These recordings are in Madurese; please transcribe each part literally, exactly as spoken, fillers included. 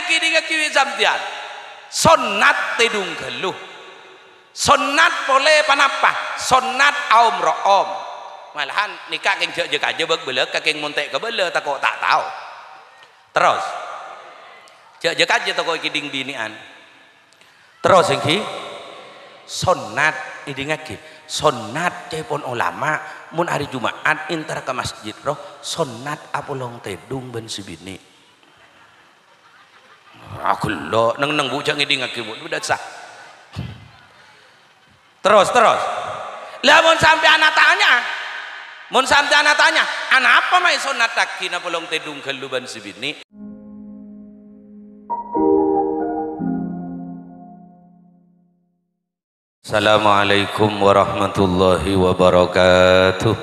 Kèdhingngaghi bi' sampèyan. Sonnat tèdung ghâllu. Sonnat polè ponapa? Sonnat aom ro'om. Malahan nèka kèng jhâ'-jhâ' kajâ bâk-bâlâ, ka kèng mon ta' kabâlâ tako' ta' tao. Terros. Jhâ'-jhâ' kajâ tako' èkèdhing binè'an. Terros èngghi, sonnat, èdhingngaghi, sonnat ca'èpon olama, mon arè Juma'at entar ka masjid rowa, sonnat apolong tèdung bân sè binè'. Ah, ghellu', neng-enneng, Bu, jhâ' ngèdhingngaghi, Bu, bâdâ sah. Terros, terros. Lah, mon sampèyan atanya, mon sampèyan atanya, anapa ma' èsonnattaghi napolong tèdung ghâllu bân sè binè'? Assalamualaikum warahmatullahi wabarakatuh.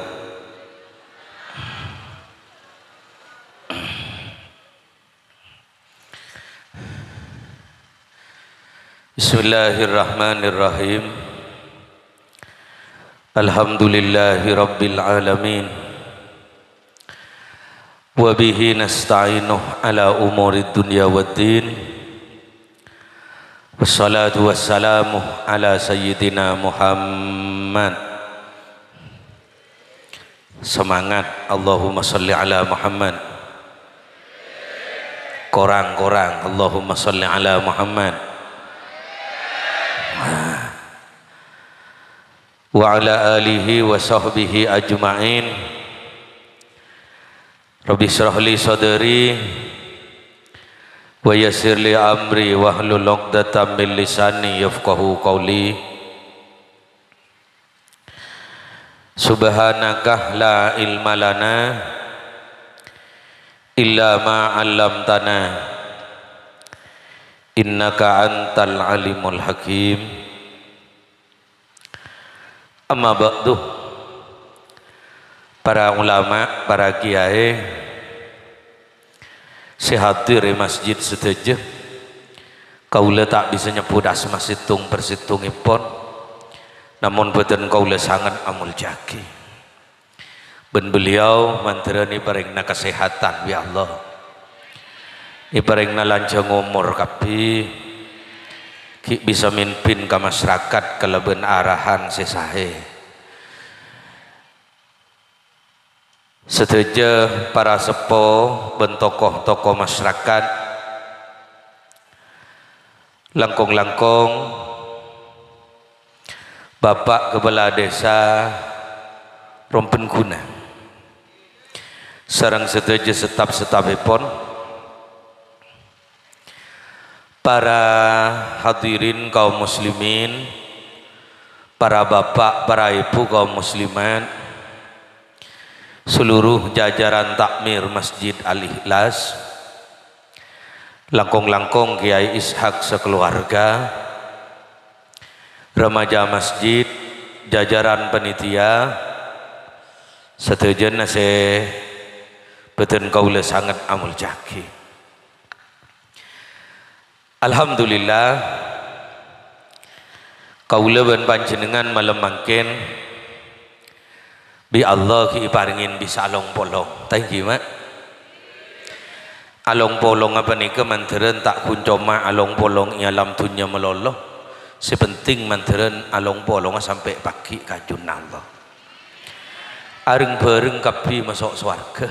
Bismillahirrahmanirrahim. Alhamdulillahirabbil alamin. Wa bihi nasta'inu ala umurid dunya waddin. Wassalatu wassalamu ala sayyidina Muhammad. Semangat, Allahumma shalli ala Muhammad. Korang-korang, Allahumma shalli ala Muhammad. Wa ala alihi wa sahbihi ajma'in. Rabbi shrah li sadri wa yassir li amri wahlul 'uqdatam min lisani yafqahu qawli. Subhanaka la ilma lana illa ma 'allamtana, innaka antal alimul hakim. Amma ba'du, para ulama, para kiyaè, sè hadir è masjid sadhâjâ, kaulâ ta' bisa nyebbhut asma sèttong per sèttongngèpon, namong bhâdhân kaulâ sanget amoljâ'aghi. Bân beliau mandhârâ èparèngana kasèhadhân bi' Allah, èparèngana lanjhâng omor kabbhi, ghi' bisa mimpin ka masarakat kalabân arahan sè sahè. Sadhâjâ para seppo bân tokoh-tokoh masarakat, langkong-langkong Bapak Kepala Desa Rompengguna, sareng sadhâjâ staf-stafèpon, para hadirin kaum muslimin, para bapak, para ibu kaum muslimat, seluruh jajaran takmir Masjid Al-Ikhlas, langkong-langkong Kiai Ishak sakeluarga, remaja masjid, jajaran panitia, sadhâjâna sè bhâdhân kaulâ sanget amoljâ'aghi. Alhamdulillah, kaulâ bân panjhennengngan malem mangkèn bi' Allah ghi' èparèngè bisa along-polong. Ta' ènggi, Ma'? Along-polongnga panèka mandhârân ta' ghun coma along-polong è alam dhunnya malolo. Sè penting mandhârân along-polongnga sampè' pagghi' ka ajunanna Allah. Areng-bhâreng kabbhi maso' sowarghâ.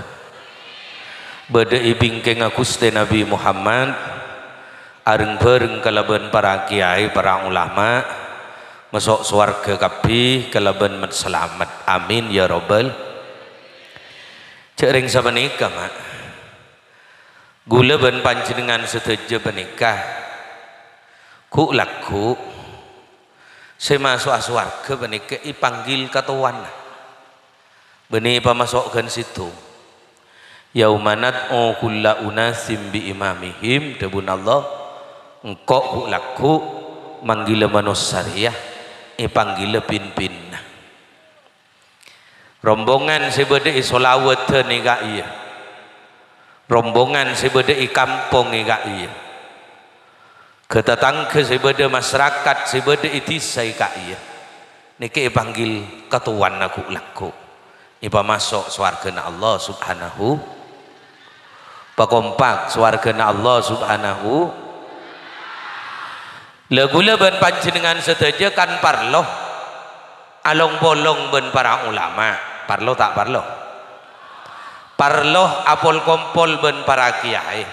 Bâdâ è bingkèngnga Ghustè Nabbhi Muhammad, areng-bhâreng kalabân para kiyaè, para ulama, maso' sowarghâ kabbhi kalabân met-salamet. Amin, ya rabbal. Jhâ' rèng sapanèka, Ma'. Ghulâ bân panjhennengngan sadhâjâ panèka ghu'-lagghu' sè maso'a sowarghâ panèka èpanggil ka towana. Bânnè èpamaso' ghân sèttong. "Yauma nad'u kulla unasim bi imamihim," dhâbuna Allah, "Engko' ghu'-lagghu' manggila manossa rèya èpanggila pin-pinnah." Rombongan sè bâdâ è Solaweddhân è ka'iyâ. Rombongan sè bâdâ è kampong è ka'iyâ. Ghâ-tatangghâ sè bâdâ, masarakat sè bâdâ è dhisa è ka'iyâ. Nèka èpanggil ka towana ghu'-lagghu'. Èpamaso' sowarghâna Allah Subhanahu. Pakompak sowargana Allah Subhanahu. La ghulâ bân panjhennengngan sadhâjâ kan parlo along-polong bân para ulama. Parlo ta' parlo? Parlo apol-kompol bân para kèyaè.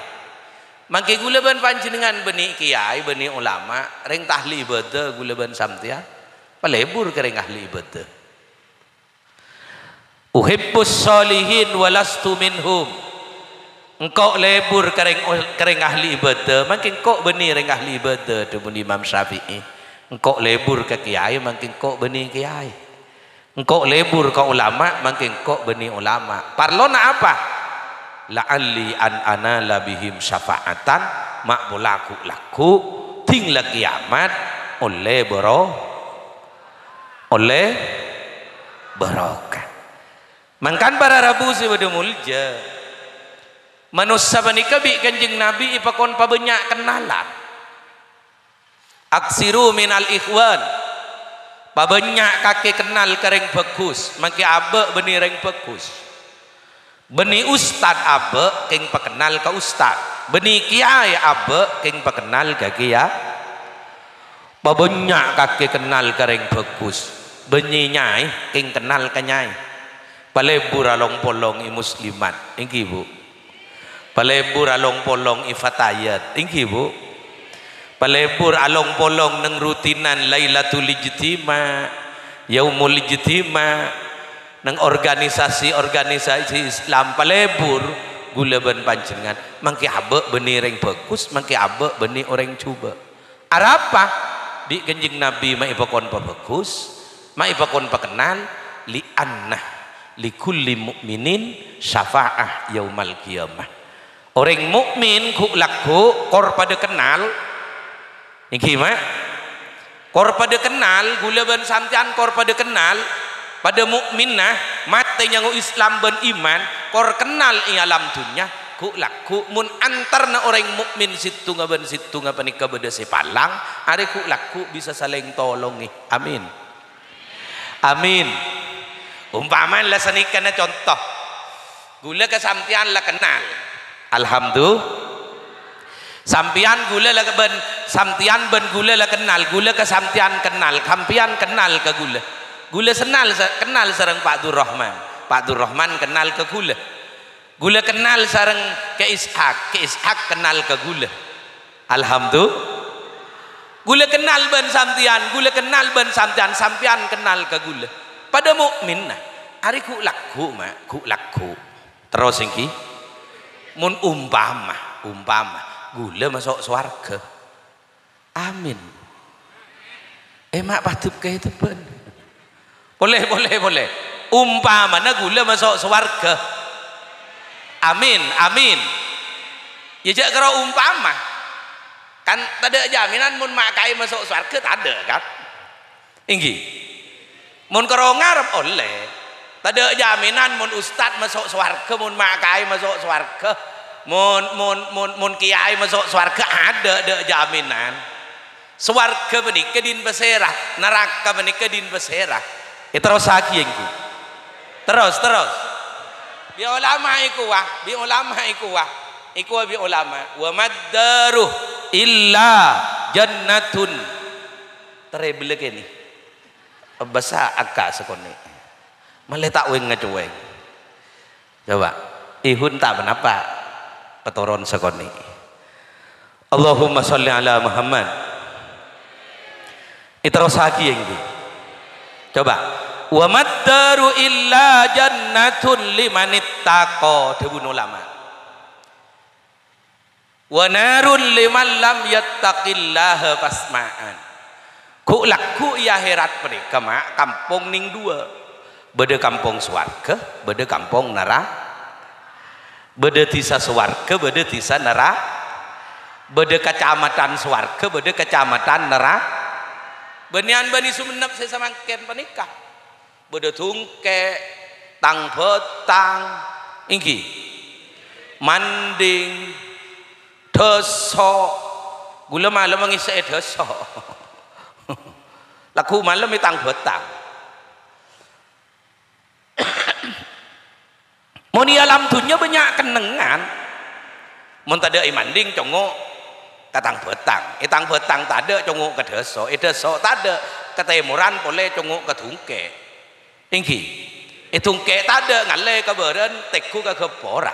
Mangkè ghulâ bân panjhennengngan bânnè kèyaè, bânnè ulama, rèng tahli ibâdâ ghulâ bân sampèyan. Palebur ka rèng ahli ibâdâ. "Uhibbus shalihin wa lastu minhum." Engko' lebur ka rèng, ka rèng ahli ibâdâ, mangkè engko' bânnè rèng ahli ibâdâ, dhâbuna Imam Syafi'i. Engko' lebur ka kèyaè, mangkè engko' bânnè kèyaè. Engko' lebur ka ulama, mangkè engko' bânnè ulama. Parlona apa? "La'alli an anala bihim syafa'atan", ma' pola ghu'-lagghu' dhing la kèyamat ollè bâro-, ollè barokah. Mangkana para rabu sè bâdâ molja, manossa panèka bi' Kanjeng Nabi èpakon pabânnya' kennalan. "Aktsiru minal ikhwan." Pabânnya' kakè kennal ka rèng bhâghus, mangkè abâ' bânnè rèng bhâghus. Bânnè ustad abâ' kèng pakennal ka ustad. Bânnè kèyaè abâ' kèng pakennal ka kèya-, pabânnya' kakè kennal ka rèng bhâghus. Bânnè nyaè kèng kennal ka nyaè. Palebur along-polong è muslimat, èngghi, Bu? Palebur along-polong è fatayat, èngghi, Bu? Palebur along-polong neng rutinan Lailatul Ijtima', Yaumul Ijtima', neng organisasi-organisasi Islam, palebur ghulâ bân panjhennengngan, mangkè abâ' bânnè rèng bhâghus, mangkè abâ' bânnè orèng jhubâ'. Arapa bi' Kanjeng Nabi ma' èpakon pabhâghus, ma' èpakon pakennal? "Li'anna likulli mu'minin syafa'ah yaumal qiyamah." Orèng mukmin ghu'-lagghu' kor padâ kennal. Èngghi, Ma'? Kor padâ kennal, ghulâ bân sampèyan kor padâ kennal. Padâ mukminna, matè nyango Islam bân iman, kor kennal è alam dhunnya, ghu'-lagghu' mon antarna orèng mukmin sèttonga bân sèttonga panèka bâdâ sè palang, arè ghu'-lagghu' bisa salèng tolongè. Amin. Amin. Ompamana la sanèkana conto. Ghulâ ka sampèyan la kennal. Alhamdulillah. Sampèyan ghulâ la bân, sampèyan bân ghulâ la kennal. Ghulâ ka sampèyan kennal. Sampèyan kennal ka ghulâ. Ghulâ sennal sa-, kennal sareng Pak Durrahman. Pak Durrahman kennal ka ghulâ. Ghulâ kennal sareng Kè Ishak. Kè Ishak kennal ka ghulâ. Alhamdulillah. Ghulâ kennal bân sampèyan, ghulâ kennal bân sampèyan, sampèyan kennal ka ghulâ. Padâ mukminna. Arè ghu'-lagghu', Ma', ghu'-lagghu'. Terros èngghi. Mon ompama, ompama, ghulâ maso' sowarghâ. Amin. Eh, ma' padâ kètebhân. Polè, polè, polè. Ompamana ghulâ maso' sowarghâ. Amin, amin. Ya, jhâ' karo ompama. Kan tadâ' jaminan mon ma' kaè maso' sowarghâ, tadâ', kan? Èngghi. Mon karo ngarep ollè. Tadâ' jaminan mon ustad maso' sowarghâ, mon ma' kaè maso' sowarghâ, mon, mon, mon, mon kèyaè maso' sowarghâ, adâ', adâ' jaminan. Sowarghâ panèka dhin pasèra, naraka panèka dhin pasèra. Èterrossaghi, èngghi. Terros, terros. Bi' ulama èkowa, bi' ulama èkowa. Èkowa bi' ulama. "Wa maddaru illa jannatun." Terrè bellâ kènè. Bâsa aka sakonè'. Malè ta' wèng-ngacowèng. Coba, èhun ta' ponapa patoron sakonè'. Allahumma sholli ala Muhammad. Èterrossaghi èngghi. Coba, "Wa maddaru illa jannatun limanittaqa," dhâbuna ulama. "Wa narun liman lam yattaqillaha fasma'an." Ghu'-lagghu' è akhèrat panèka, Ma', kampong nèng duwâ'. Bâdâ kampong sowarghâ, bâdâ kampong nara-, bâdâ dhisa sowarghâ, bâdâ dhisa nara-, bâdâ kacamatan sowarghâ, bâdâ kacamatan nara-, bânnèyan bânnè Songennep sè samangkèn panèka. Bâdâ Dungkè', Tangbâtang, èngghi. Manding, Dâso'. Ghulâ malem ngèssè'è Dâso'. Lagghu' malem è Tangbâtang. Mon è alam dhunnya bânnya' kennengngan. Mon tadhâ' è Manding, congo' ka Tangbâtang. È Tangbâtang tadhâ', congo' ka Dâso'. È Dâso' tadhâ', ka tèmoran polè congo' ka Dungkè'. Èngghi. È Dungkè' tadhâ', ngallè ka bârân, tèngghu ka Ghâpora.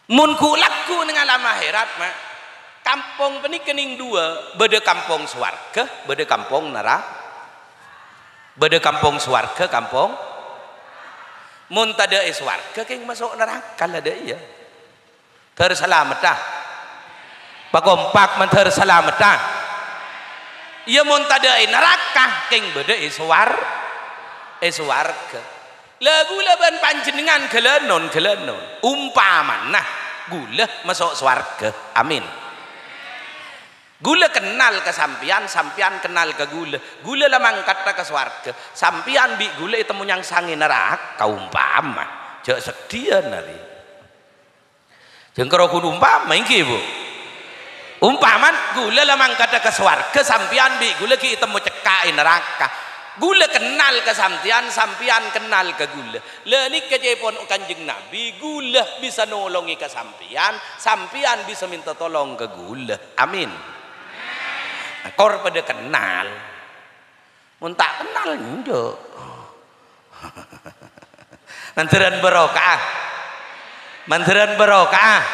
Mon ghu-, lagghu' neng alam akhèrat, Ma', kampong panèka nèng duwâ', bâdâ kampong sowarghâ, bâdâ kampong nara-, bâdâ kampong sowarghâ, kampong. Mon tadhâ' è sowarghâ, kèng maso' naraka la dâ' iyâ. Dhâr salameddhâ. Pakompak mandhâr salameddhâ. Iyâ, mon tadhâ' è naraka, kèng bâdâ è sowar-, è sowarghâ. La ghulâ bân panjhennengngan ghâlânon-ghâlânon. Ompamana ghulâ maso' sowarghâ. Amin. Ghulâ kennal ka sampèyan, sampèyan kennal ka ghulâ. Ghulâ la mangkaddhâ ka sowarghâ. Sampèyan bi' ghulâ ètemmo nyangsang è naraka, ompama. Jhâ' sedhiyâna, rè. Jhâ' karo ghun ompama, èngghi, Bu? Ompamana ghulâ la mangkaddhâ ka sowarghâ, sampèyan bi' ghulâ ghi' ètemmo cekka' è naraka. Ghulâ kennal ka sampèyan, sampèyan kennal ka ghulâ. La nèka ca'èpon Kanjeng Nabi, ghulâ bisa nolongè ka sampèyan, sampèyan bisa mènta tolong ka ghulâ. Amin. Kor padâ kennal. Mon ta' kennal, enjâ'. Mandhârân barokah. Mandhârân barokah.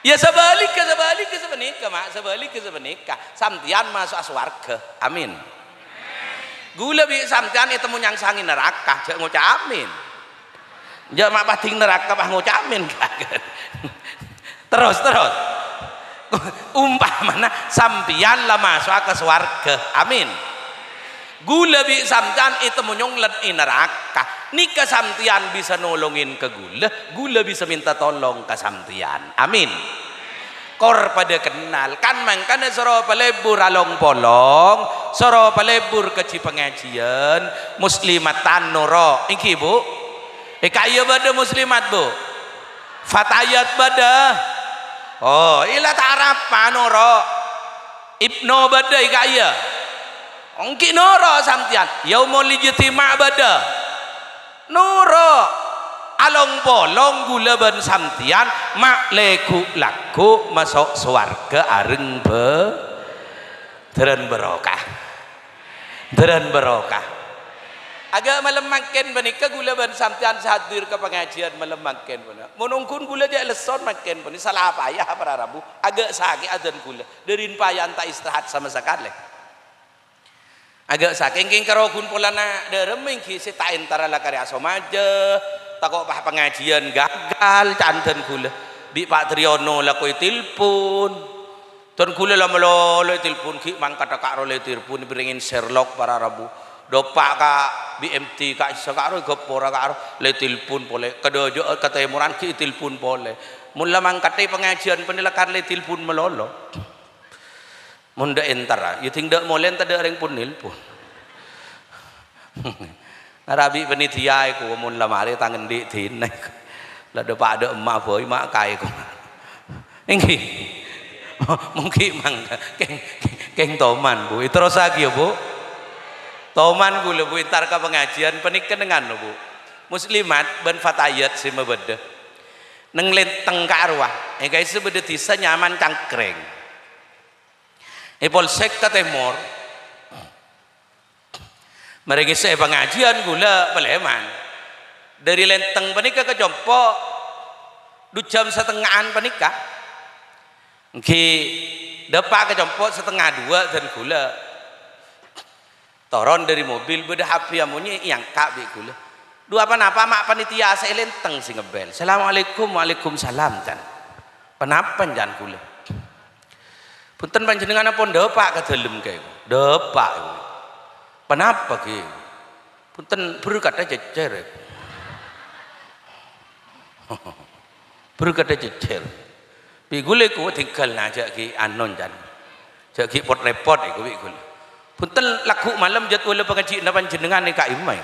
Iyâ, sabhâligghâ, sabhâligghâ sapanèka, Ma', sabhâligghâ sapanèka. Sampèyan maso'a sowarghâ. Amin. Ghulâ bi' sampèyan ètemmo nyangsang è naraka, jhâ' ngoca' amin. Jhâ' ma' padding naraka pas ngoca' amin. Terros, terros. Ompamana sampèyan la maso'a ka sowarghâ. Amin. Ghulâ bi' sampèyan ètemmo nyonglet è naraka. Nèka sampèyan bisa nolongè ka ghulâ, ghulâ bisa mènta tolong ka sampèyan. Amin. Kor padâ kennal. Kan mangkana soro palebur along-polong, soro palebur kajhi pangajiyân, muslimatan noro'. Èngghi, Bu? È ka'iyâ bâdâ muslimat, Bu? Fatayat bâdâ? Oh, iyâ la ta' arapa noro'. Ibnu bâdâ è ka'iyâ? Èngghi noro' sampèyan. Yaumul ijtima' bâdâ? Noro'. Along-polong ghulâ bân sampèyan ma' lèghu-lagghu maso' sowarghâ areng bâ-, dhârân barokah. Dhârân barokah. Aghâ' malem mangkèn panèka ghulâ bân sampèyan sè hadir ka pangajiyân malem mangkèn panèka. Mon ongghun ghulâ jhâ' lesson mangkèn panèka, sala paya para rabu. Aghâ' sakè' adân ghulâ. Dhâri paya ta' istirahat sama sakalè. Aghâ' sakèng kèng karo ghun polana dhârem èngghi sè ta' entara la karè asomajâ, tako' pas pangajiyân gagal, ca'na dhân ghulâ. Bi' Pa' Triyono la koy tilpon. Dhân ghulâ la malolo ètilpon, ghi' mangkaddhâ ka'ro la ètilpon, èbhârengngè Sherlock para rabu. Dâpa' ka B M T, ka Isa ka'ro, è Gapura ka'ro, la ètilpon polè. Kadhâjâ'ân katèmoran ghi' ètilpon polè. Mon la mangkaddhâ pangajiyân panèka la kar la ètilpon malolo. Mon dâ' entara, iyâ dhing dâ' molè enta dâ' rèng pon-nèlpon. Ngarabi panitia èko, mon la marè tang endi' dinah. La dâpa' dâ' emma' bhâi ma' kaè ko. Èngghi. Monggi mangga. Kèng, kèng toman, Bu. Èterrossaghi, yâ, Bu. Toman ghulâ, Bu, entar ka pangajiyân panèka neng anu, Bu. Muslimat bân fatayat sè mabâdâ. Neng Lenteng ka'rowa. Èngghâ sè bâdâ dhisa nyamana Cangkreng. È Polsek ka tèmor. Marè ngèssè'è pangajiyân ghulâ palèman. Dâri Lenteng panèka ka Compo', dhu jam satengnga'an panèka. Èngghi dâpa' ka Compo' satengnga duwâ' dân ghulâ. Toron dâri mobil, bâdâ H P amonye, èangka' bi' ghulâ. Dhu, apa-napa ma' panitia sè è Lenteng sè ngebbhel. "Assalamualaikum." "Waalaikumsalam," can. "Ponapa, can?" ghulâ. "Bhunten, panjhennengngan ampon dâpa' ka dâlem, Kè?" "Dâpa'." "Ponapa, Kè?" "Bhunten, berkadhâ cècèr." Berkadhâ cècèr. Bi' ghulâ èko tinggal, nah, jhâ' ghi' anon, can. Jhâ' ghi' pot-rèpot èko bi' ghulâ. "Bhunten, lagghu' malem jadwal pangajiyânna panjhennengngan è ka'imma, è?"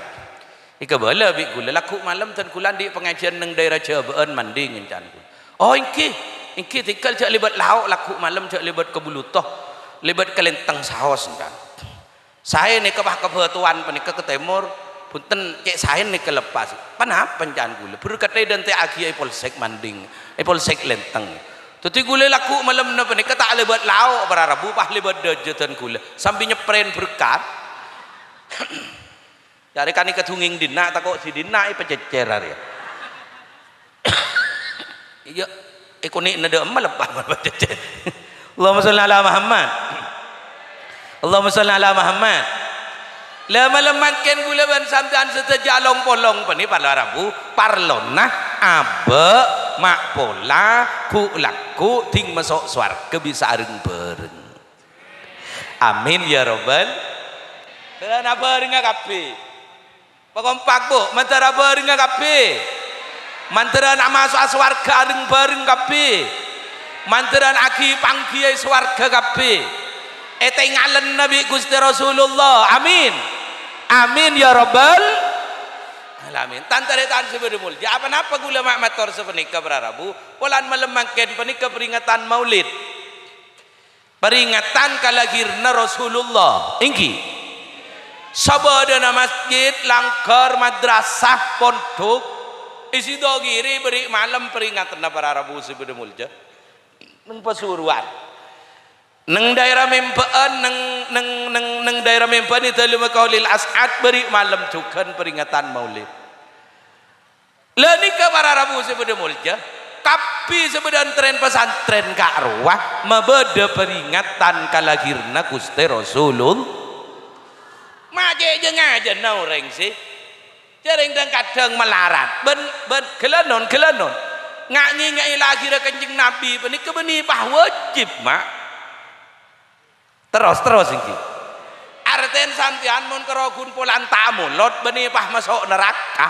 Èkabâlâ bi' ghulâ, "Lagghu' malem dân ghulâ andi' pangajiyân neng daèra Jhâbâ'ân Manding," can ghulâ. "Oh, èngghi, èngghi, tinggal jhâ' lèbât lao', lagghu' malem jhâ' lèbât ka Buluto, lèbât ka Lenteng saos," can. Saè nèka pas ka Bhâtowan panèka ka tèmor, Bhunten, cè' saèn nèka lepas. Ponapa ca'na kaulâ? Berkadhâ èdântè'aghi è Polsek Manding, è Polsek Lenteng. Dhâddhi kaulâ lagghu' malemma panèka ta' lèbât lao', para rabu pas lèbât dâjâdhân kaulâ, sambi nyèprèn berkat. Jârèya kan è kadhungèng dinna', tako' sè dinna' èpacècèr arèya. Iyâ, èkonè'na dâ' emma lebbâ. Allahumma sholli ala Muhammad. Allahumma sholli ala Muhammad. La, malem mangkèn kaulâ bân sampèyan sadhâjâ along-polong panè, para rabu, parlona abâ' ma' pola ghu'-lagghu' dhing maso' sowarghâ bisa reng-bhâreng. Amin ya rabbal. Salam abhârengnga kabbhi. Pakompak, Bu, mandhâr abhârengnga kabbhi. Mandhâr na' maso'a sowarghâ reng-bhâreng kabbhi. Mandhâr aghi-pangghiyâ sowarghâ kabbhi. Ètengalana bi' Ghustè Rasulullah. Amin. Amin ya rabbal alamin. Tan-tarètan sè bâdâ molja, apa-napa kaulâ ma' mator sapanèka, para rabu? Polana malem mangkèn panèka peringatan Maulid. Peringatan kalahiranna Rasulullah, èngghi. Sabâdâna masjid, langghâr, madrasah, pondhuk, è Sidogiri bâri' malem peringatanna para rabu sè bâdâ molja. Neng Pasuruan. Neng daerah Memba'an, neng, neng, neng, neng daerah Memba'an è dâlemma Qaulil As'ad bâri' malem jhughân peringatan Maulid. La nèka para rabu sè bâdâ molja, kabbhi sè bâdâ antrèn-pasantrèn ka'rowa mabâdâ peringatan kalahiranna Ghustè Rasulul-, ma' cè' jâ-ngajâna orèng sè jârèng dhâng-kadhâng malarat, bân, bân ghâlânon-ghâlânon. Nga'-, ngènga'è lahirra Kanjeng Nabbhi panèka bânnè pas wajib, ma'. Terros, terros, èngghi. Artèna sampèyan mon karo ghun polana ta' amolod, bânnè pas maso' naraka.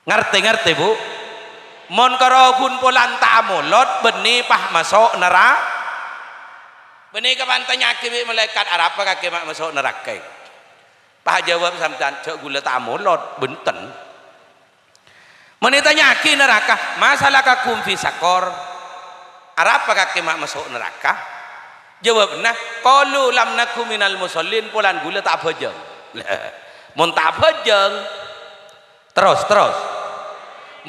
Ngartè, ngartè, Bu? Mon karo ghun polana ta' amolod, bânnè pas maso' nara-, bânnè èkapantanya'aghi bi' malaèkat, "Arapa kakè ma' maso' naraka?" Pas ajâwâb sampèyan, "Jâ' ghulâ ta' amolod." Bhunten. Mon ètanya'aghi naraka, "Ma salakakum fi saqar?" Arapa kakè ma' maso' naraka? Jâwâbbhâ, "Qalu lam naku minal musallin," polana ghulâ ta' abhâjâng. Lah, mon ta' abhâjâng, terros, terros.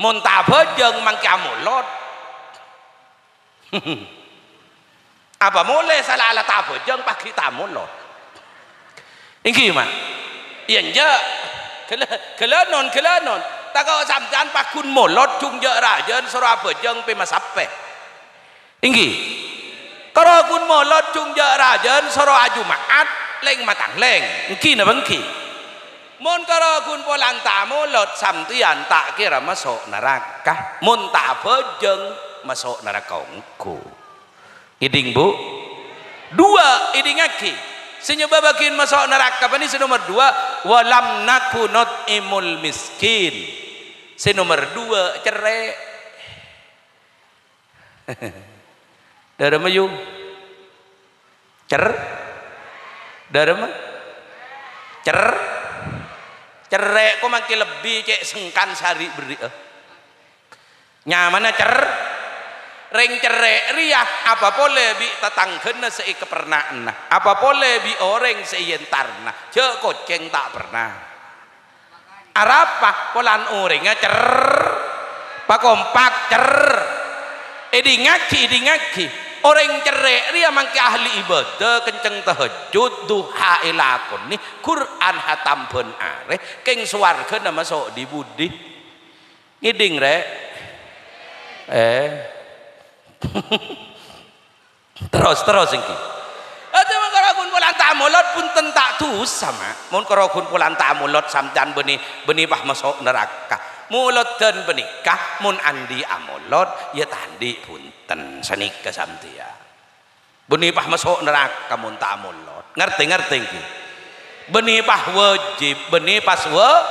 Mon ta' abhâjâng, mangkè amolod. Apa molè sala ala ta' abhâjâng, paghi' ta' amolod? Èngghi, Ma'? Iyâ, enjâ'. Ghâlâ-, ghâlânon, ghâlânon. Tako' sampèyan pagghun molod, jhung jâ' rajâna soro abhâjâng pè masappè. Èngghi. Karo ghun molod, jhung jâ' rajâna soro ajuma'at, lèng matanglèng. Èngghi napa èngghi? Mon karo ghun polana ta' amolod, sampèyan ta' kèra maso' naraka. Mon ta' abhâjâng, maso' naraka ongghu. Ngèdhing, Bu? Duwâ', èdhingngaghi. Sè nyebâbbhâghi maso' naraka panè sè nomer duwâ', "Wa lam naku nut'imul miskin." Sè nomer duwâ', cerrè'. Dâremma, yu? Cer-, dâremma? Cer-, cerrè' ko mangkè lebbi cè' sengkan sè ari' berri'â. Nyamana cer-, rèng cerrè' rèya apa polè bi' tatangghâna sè èkaperna'ana, apa polè bi' orèng sè èentarana, jâ' kocèng ta' perna. Arapa? Polana orèngnga cer-, pakompak cer-. Èdhingngaghi, èdhingngaghi. Orèng cerrè' rèya mangkè ahli ibadah, kenceng tahajjud, duha èlakonè, Qur'an hatam bân arè, kèng sowarghâna maso' dhi-budhi. Ngèdhing, Rè'? Eh. Terros, terros èngghi. Ati mon karo ghun polana ta' amolod, bhunten ta' dhusa, Ma'. Mon karo ghun polana ta' amolod, sampèyan bânnè, bânnè pas maso' naraka. Molodhân panèka mon andi' amolod, ya ta' andi' bhunten. Sanèka sampèyan. Bânnè pas maso' naraka mon ta' amolod. Ngartè, ngartè èngghi? Bânnè pas wajib, bânnè pas wa-,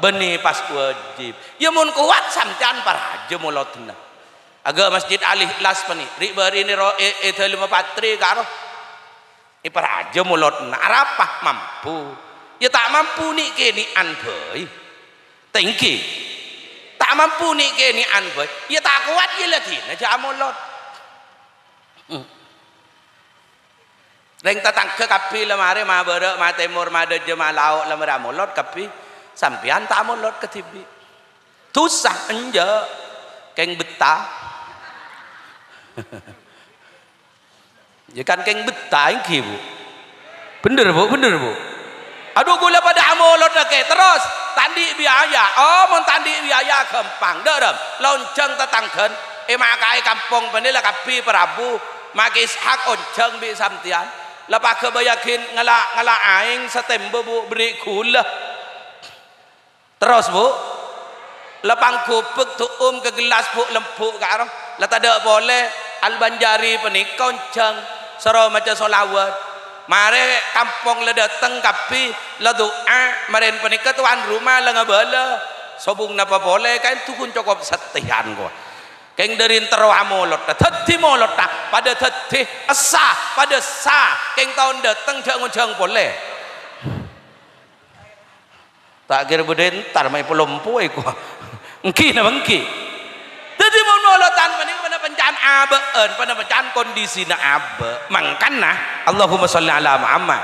bânnè pas wajib. Ya mon kowat sampèyan parajâ molodhânna. Aghâ' Masjid Al-Ikhlas panè, ri'-bâri'na ro-, è, è dâlemma patri karo. Èparajâ molodhânna, arapa? Mampu. Ya ta' mampu nè'-kènè'an bhâi. Ta' èngghi. Ta' mampu nè'-kènè'an bhâi. Ya ta' kowat ya la dina jâ' amolod. Hmm. Rèng tatangghâ kabbhi la marè, ma' bârâ', ma' tèmor, ma' dâjâ, ma' lao', la marè amolod kabbhi. Sampèyan ta' amolod kadhibi'. Dhusa, enjâ'. Kèng bettah. Ya kan kèng bettah ènggi, Bu. Bhender, Bu, bhender, Bu. Adhu, ghulâ padâ amolod kakè. Terros, ta' andi' biaya. Oh, mon ta' andi' biaya, ghâmpang. Dâ' rem, lonjhâng tatangghân. È ma' kaè kampong bânnè la kabbhi parabu. Ma' Kè Ishak onjhâng bi' sampèyan. La paghâbâyyâghin ngala', ngala' aèng satèmba, Bu, berri' ghulâ. Terros, Bu. La pangghubek, du'um, ka gellas, Bu, lembu' karo. La tadâ' polè, Al-Banjari panèka onjhâng, soro maca sholawat. Marè kampong la dâteng kabbhi, la du'a, marèn panèka towan roma la ngabâlâ. Sobung napa polè, kaènto ghun cokop sattèyan, kowa. Kèng dâri ènterro amolodhâ, dhâddhi molodhâ, padâ dhâddhi, essa, padâ essa, kèng taon dâteng jhâ' ngonjhâng polè. Ta' kèra bâdâ entar, ma' èpalompoè, kowa. Ènggi napa ènggi? Dhâddhi, mon molodhân panèka panèka panca'an abâ'ân, panèka panca'an kondisina abâ'. Mangkana, Allahumma sholli ala Muhammad.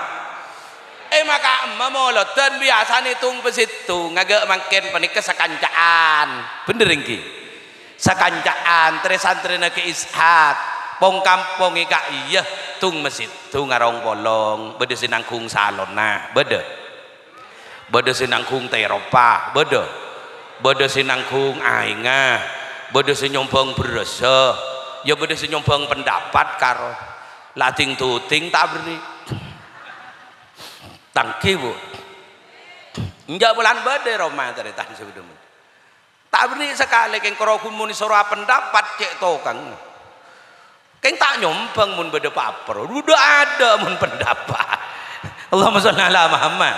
È, maka emma molodhân biyasana tong-pasettong, aghâ' mangkèn panèka sakanca'an. Bhender ènggi? Sakanca'an, trè-santrèna Kè Ishak, pong-kampong è ka'iyâ, tong-masettong arong-polong, bâdâ sè nangghung salonna, bâdâ. Bâdâ sè nangghung tèropa, bâdâ. Bâdâ sè nangghung aèngnga, bâdâ sè nyombhâng berrâssa, ya bâdâ sè nyombhâng pendapat karo. La ding-duding ta' berri'. Ta' ènggi, Bu. Enjâ' polana bâdâ è roma tarètan sè bâdâ. Ta' berri' sakalè, kèng karo ghun mon èsoro apendapat cè' tokang. Kèng ta' nyombhâng mon bâdâ paper, dâ'-adâ' mon pendapat. Allahumma sholli ala Muhammad.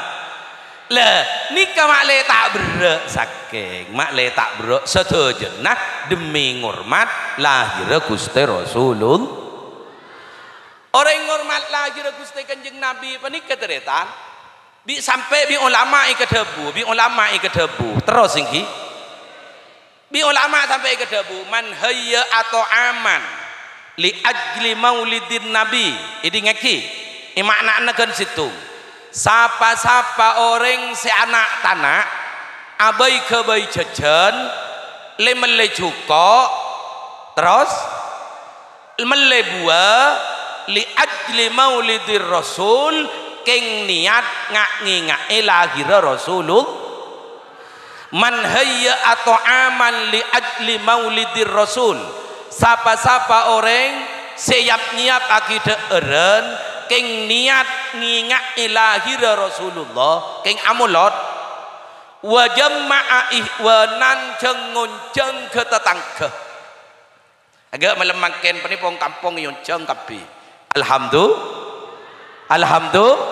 Lah, nèka ma'lè ta' berrâ' sakèng, ma'lè ta' berrâ' sadhâjâna demi ngormat lahirra Ghustè Rasulullah. Orèng ngormat lahirra Ghustè Kanjeng Nabi panèka, tarètan, bi' sampè' bi' ulama èkadhâbu, bi' ulama èkadhâbu. Terros ènggi. Bi' ulama sampè' èkadhâbu, "Man hayya'a tha'aman li ajli maulidin Nabi." Èdingngaghi, èma'na'ana ghân sèttong. Sapa-sapa orèng sè ana'-tana', abâi-ghâbâi jhâjhân, lè-mellè jhuko', terros mellè buwâ, "Li ajli maulidir Rasul," kèng niyat nga'-ngènga'è lahirra Rasulullah. "Man hayya'a tha'aman li ajli maulidir Rasul," sapa-sapa orèng sè yap-nyèyap aghidhâ'ârân kèng niyat ngènga'è lahirra Rasulullah, kèng amolod, "wa jamma'a ikhwanan," jhâng ngonjhâng ghâ-tatangghâ. Aghâ' malem mangkèn panèka pong-kampong èonjhâng kabbhi. Alhamdu-, alhamdu-,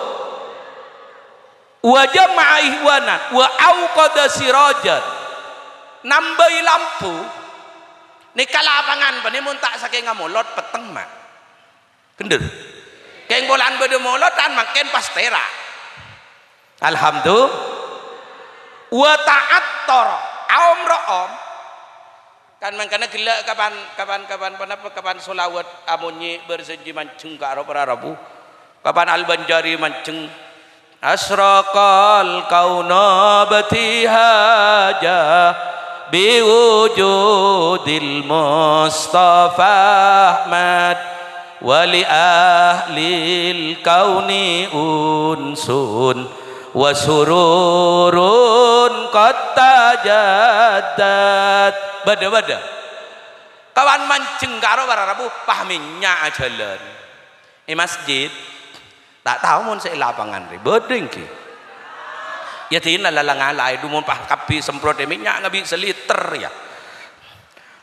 "wa jamma'a ikhwanan wa auqada sirajan." Nambâi lampu. Nèka lapangan panèka mon ta' sakèng amolod, petteng, ma'. Ghender. Kèng polana bâdâ molodhân mangkèn pas tèra'. Alhamdu-, "wa ta'atthara." Aom ro'om. Kan mangkana ghellâ' kapan, kapan, kapan, ponapa, kapan sholawat amonyè bâr sènjhi manjheng karo para rabu. Kapan Al-Banjari manjheng, "Asyraqal kauna batihaja bi wujudil Mustafa Ahmad, wa li ahlil kauni unsun wa sururun qad tajaddad." Bâdâ, bâdâ. Kapan manjheng karo para rabu, pas mènnya' ajhâlân. È masjid, ta' tao mon sè è lapangan rè, bâdâ ènggi. Ya dinah la ngalaè, dhu mon pas kabbhi semprot è mènnya' ngabi' saliter, ya.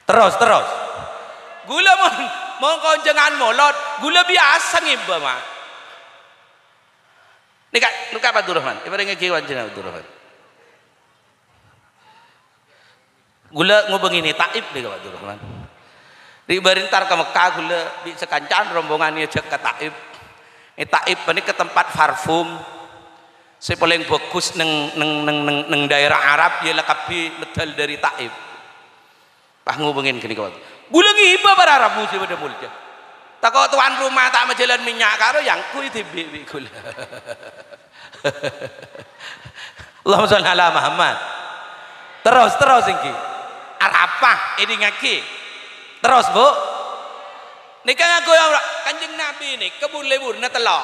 Terros, terros. Ghulâ mon, mon konjhângan molod, ghulâ biyasa ngèbâ, ma'. Nèka, nèka Pak Abdurrahman, èparèngaghi ka panjhennengngan Abdurrahman. Ghulâ ngobângè nè Taif nèka, Pak Abdurrahman. Ri' bâri' entar ka Mekkah ghulâ bi' sakanca'an rombongan èajhâk ka Taif. È Taif panèka tempat parfum sè palèng bhâghus neng, neng, neng, neng, neng dhaèra Arab, iyâ la kabbhi medhâl dâri Taif. Pas ngobângè ghânèka, Pak. Ghulâ ngèbâ para rabu sè bâdâ molja. Tako' towan roma ta' majhâlân mènnya' karo yang kui dhibi' bi' ghulâ. Allahumma sholli ala Muhammad. Terros, terros èngghi. Arapa, èdingngaghi. Terros, Bu. Nèka ngangghuy omrah. Kanjeng Nabi nèka bur-leburrâ tello'.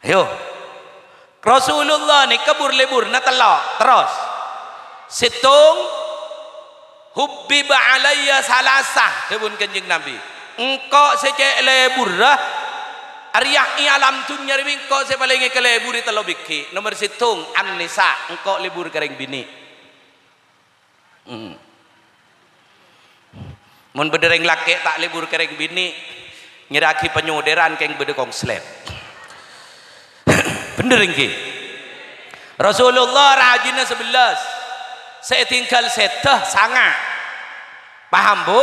Ayo. Rasulullah nèka bur-leburrâ tello'. Terros. Sèttong, "Hubbiba alayya salasa," dhâbuna Kanjeng Nabi. "Engko' sè cè' leburrâ, arèya è alam dhunnya rèya engko' sè palèng èkaleburi tello' bighi'. Nomer sèttong, an-nisa, engko' lebur ka rèng binè'." Hmm. Mon bâdâ rèng lakè' ta' lebur ka rèng binè', nyerraghi panyodheran kèng bâdâ kongslèt. Bhender èngghi? Rasulullah rajina sabellâs, sè ètinggal sèdhâ sanga. Paham, Bu?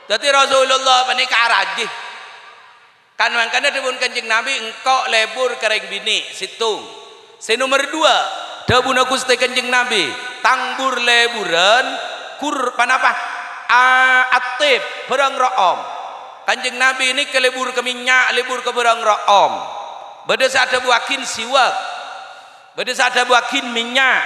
Dhâddhi Rasulullah panèka araji. Kan mangkana dhâbuna Kanjeng Nabi, "Engko' lebur ka rèng binè'," sèttong. Sè nomer duwâ', dhâbuna Ghustè Kanjeng Nabi, "Tang bur-leburrân kur-, panapa? A-, at-thib, bârâng ro'om." Kanjeng Nabi nèka lebur ka mènnya', lebur ka bârâng ro'om. Bâdâ sè adhâbuwâghin siwak. Bâdâ sè adhâbuwâghin mènnya'.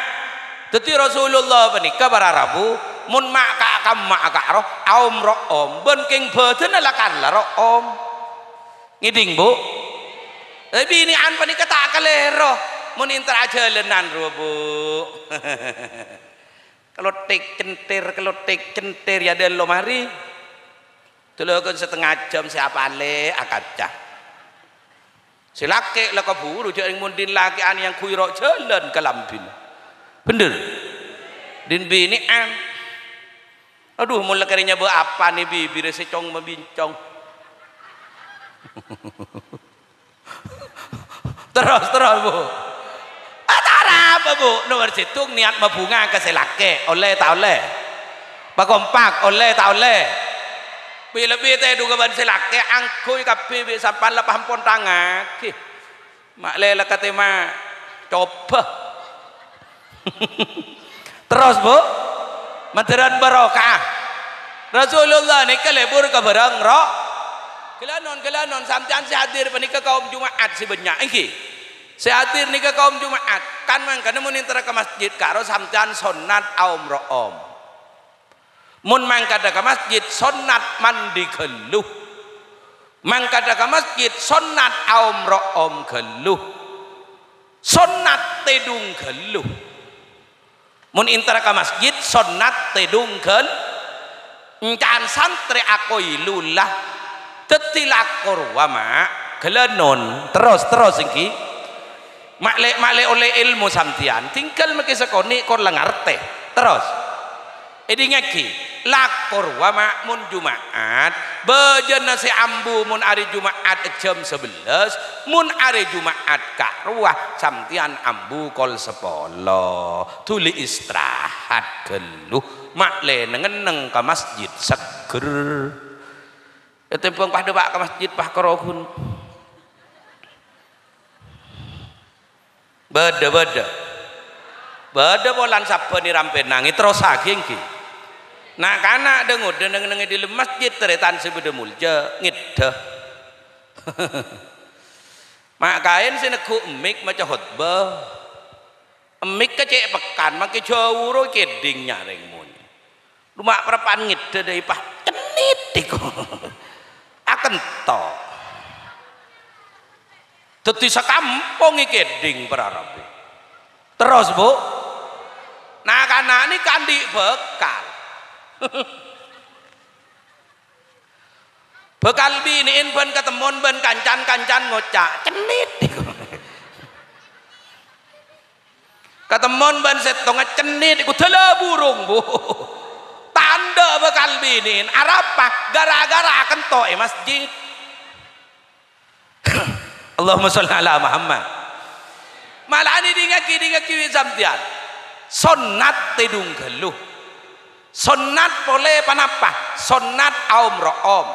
Dhâddhi Rasulullah panèka para rabu, mon ma' ka-, kamma' ka'ro, aom ro'om, bân kèng bhâdhânna la-kala ro'om. Ngèdhing, Bu? Tapè binè'an panèka ta' kalèro mon èntar ajhâlânan rowa, Bu. Kelotthèk centhèr, kelotthèk centhèr, yâ dâllo marè. Dâlâghân satengnga jhâm sè apalè akaca. Sè lakè' la kabhuru jhâ' rèng mon dhing lakè'an yang ghuy ro' jhâlân kalambhina. Bhender? Dhing binè'an. Adhu, mon la karè nyabâ' apa nè bibirrâ sè cong-mabincong. Terros, terros, Bu. Ah, ta' arapa, Bu. Nomer sèttong niyat mabhunga ka sè lakè', ollè ta' ollè? Pakompak, ollè ta' ollè? Bi-, lebbi tèdhungnga bân sè lakè', angghuy kabbhi bi' sampèyan la pon-pontangngaghi. Ma' lè la katèma cobâ. Terros, Bu, mandhârân barokah. Rasulullah nèka lebur ka bârâng ro-, ghâlânon, ghâlânon, sampèyan sè hadir panèka kaum Juma'at sè bânnya', èngghi? Sè hadir nèka kaum Juma'at, kan mangkana mon èntar ka masjid, karo sampèyan sonnat aom-ro'om. Mon mangkada ka masjid, sonnat mandi ghâllu. Mangkada ka masjid, sonnat aom-ro'om ghâllu. Sonnat tèdhung ghâllu. Mon èntar ka masjid, sonnat tèdhung ghâl-, ènca'an santrè akoilu la. Dhâddhi lako rowa, Ma'. Ghâlânon. Terros, terros, èngghi. Ma' lè-, ma' lè-, ollè èlmo sampèyan. Tinggal makè sakonè' kor la ngartè. Terros. Èdingngaghi, lako rowa, Ma', mon Juma'at, bâjâna sè ambu mon arè Juma'at è jhâm sabellâs, mon arè Juma'at ka'rowa sampèyan ambu kol sapolo, dhuli istirahat ghâllu, ma' lè neng-enneng ka masjid seggher. Ètèmbhâng padâ, Pa', ka masjid, Pa', karo ghun. Bâdâ, bâdâ. Bâdâ polana sabbhân è rampèna, èterrossaghi èngghi. Na'-kana' dâ-ngodâ neng-enneng è dâlem masjid, tarètan sè bâdâ molja, ngèddhâ. Ma' kaèn sè neggu' mik maca khotbah. Mik ka cè' pèkan, mangkè jhâu ro kèdhing nyarèng monyè. Duma' parappa'na ngèddhâ dâ' èpa, cennit èko. Akento. Dhâddhi sakampong èkèdhing para rabu. Terros, Bu. Na'-kana' nèka andi' bhâkal. Bhâkal binè'èn bân katemmon bân kancan-kancan ngoca', "Cennit." Katemmon bân sèttongnga cennit, kodhu la burung, Bu. Tandhâ bhâkal binè'èn. Arapa? Gara-gara akento è masjid. Allahumma sholli ala Muhammad. Malahan èdingngaghi, èdingngaghi bi' sampèyan. Sonnat tèdhung ghâllu. Sonnat polè panapa? Sonnat aom-ro'om.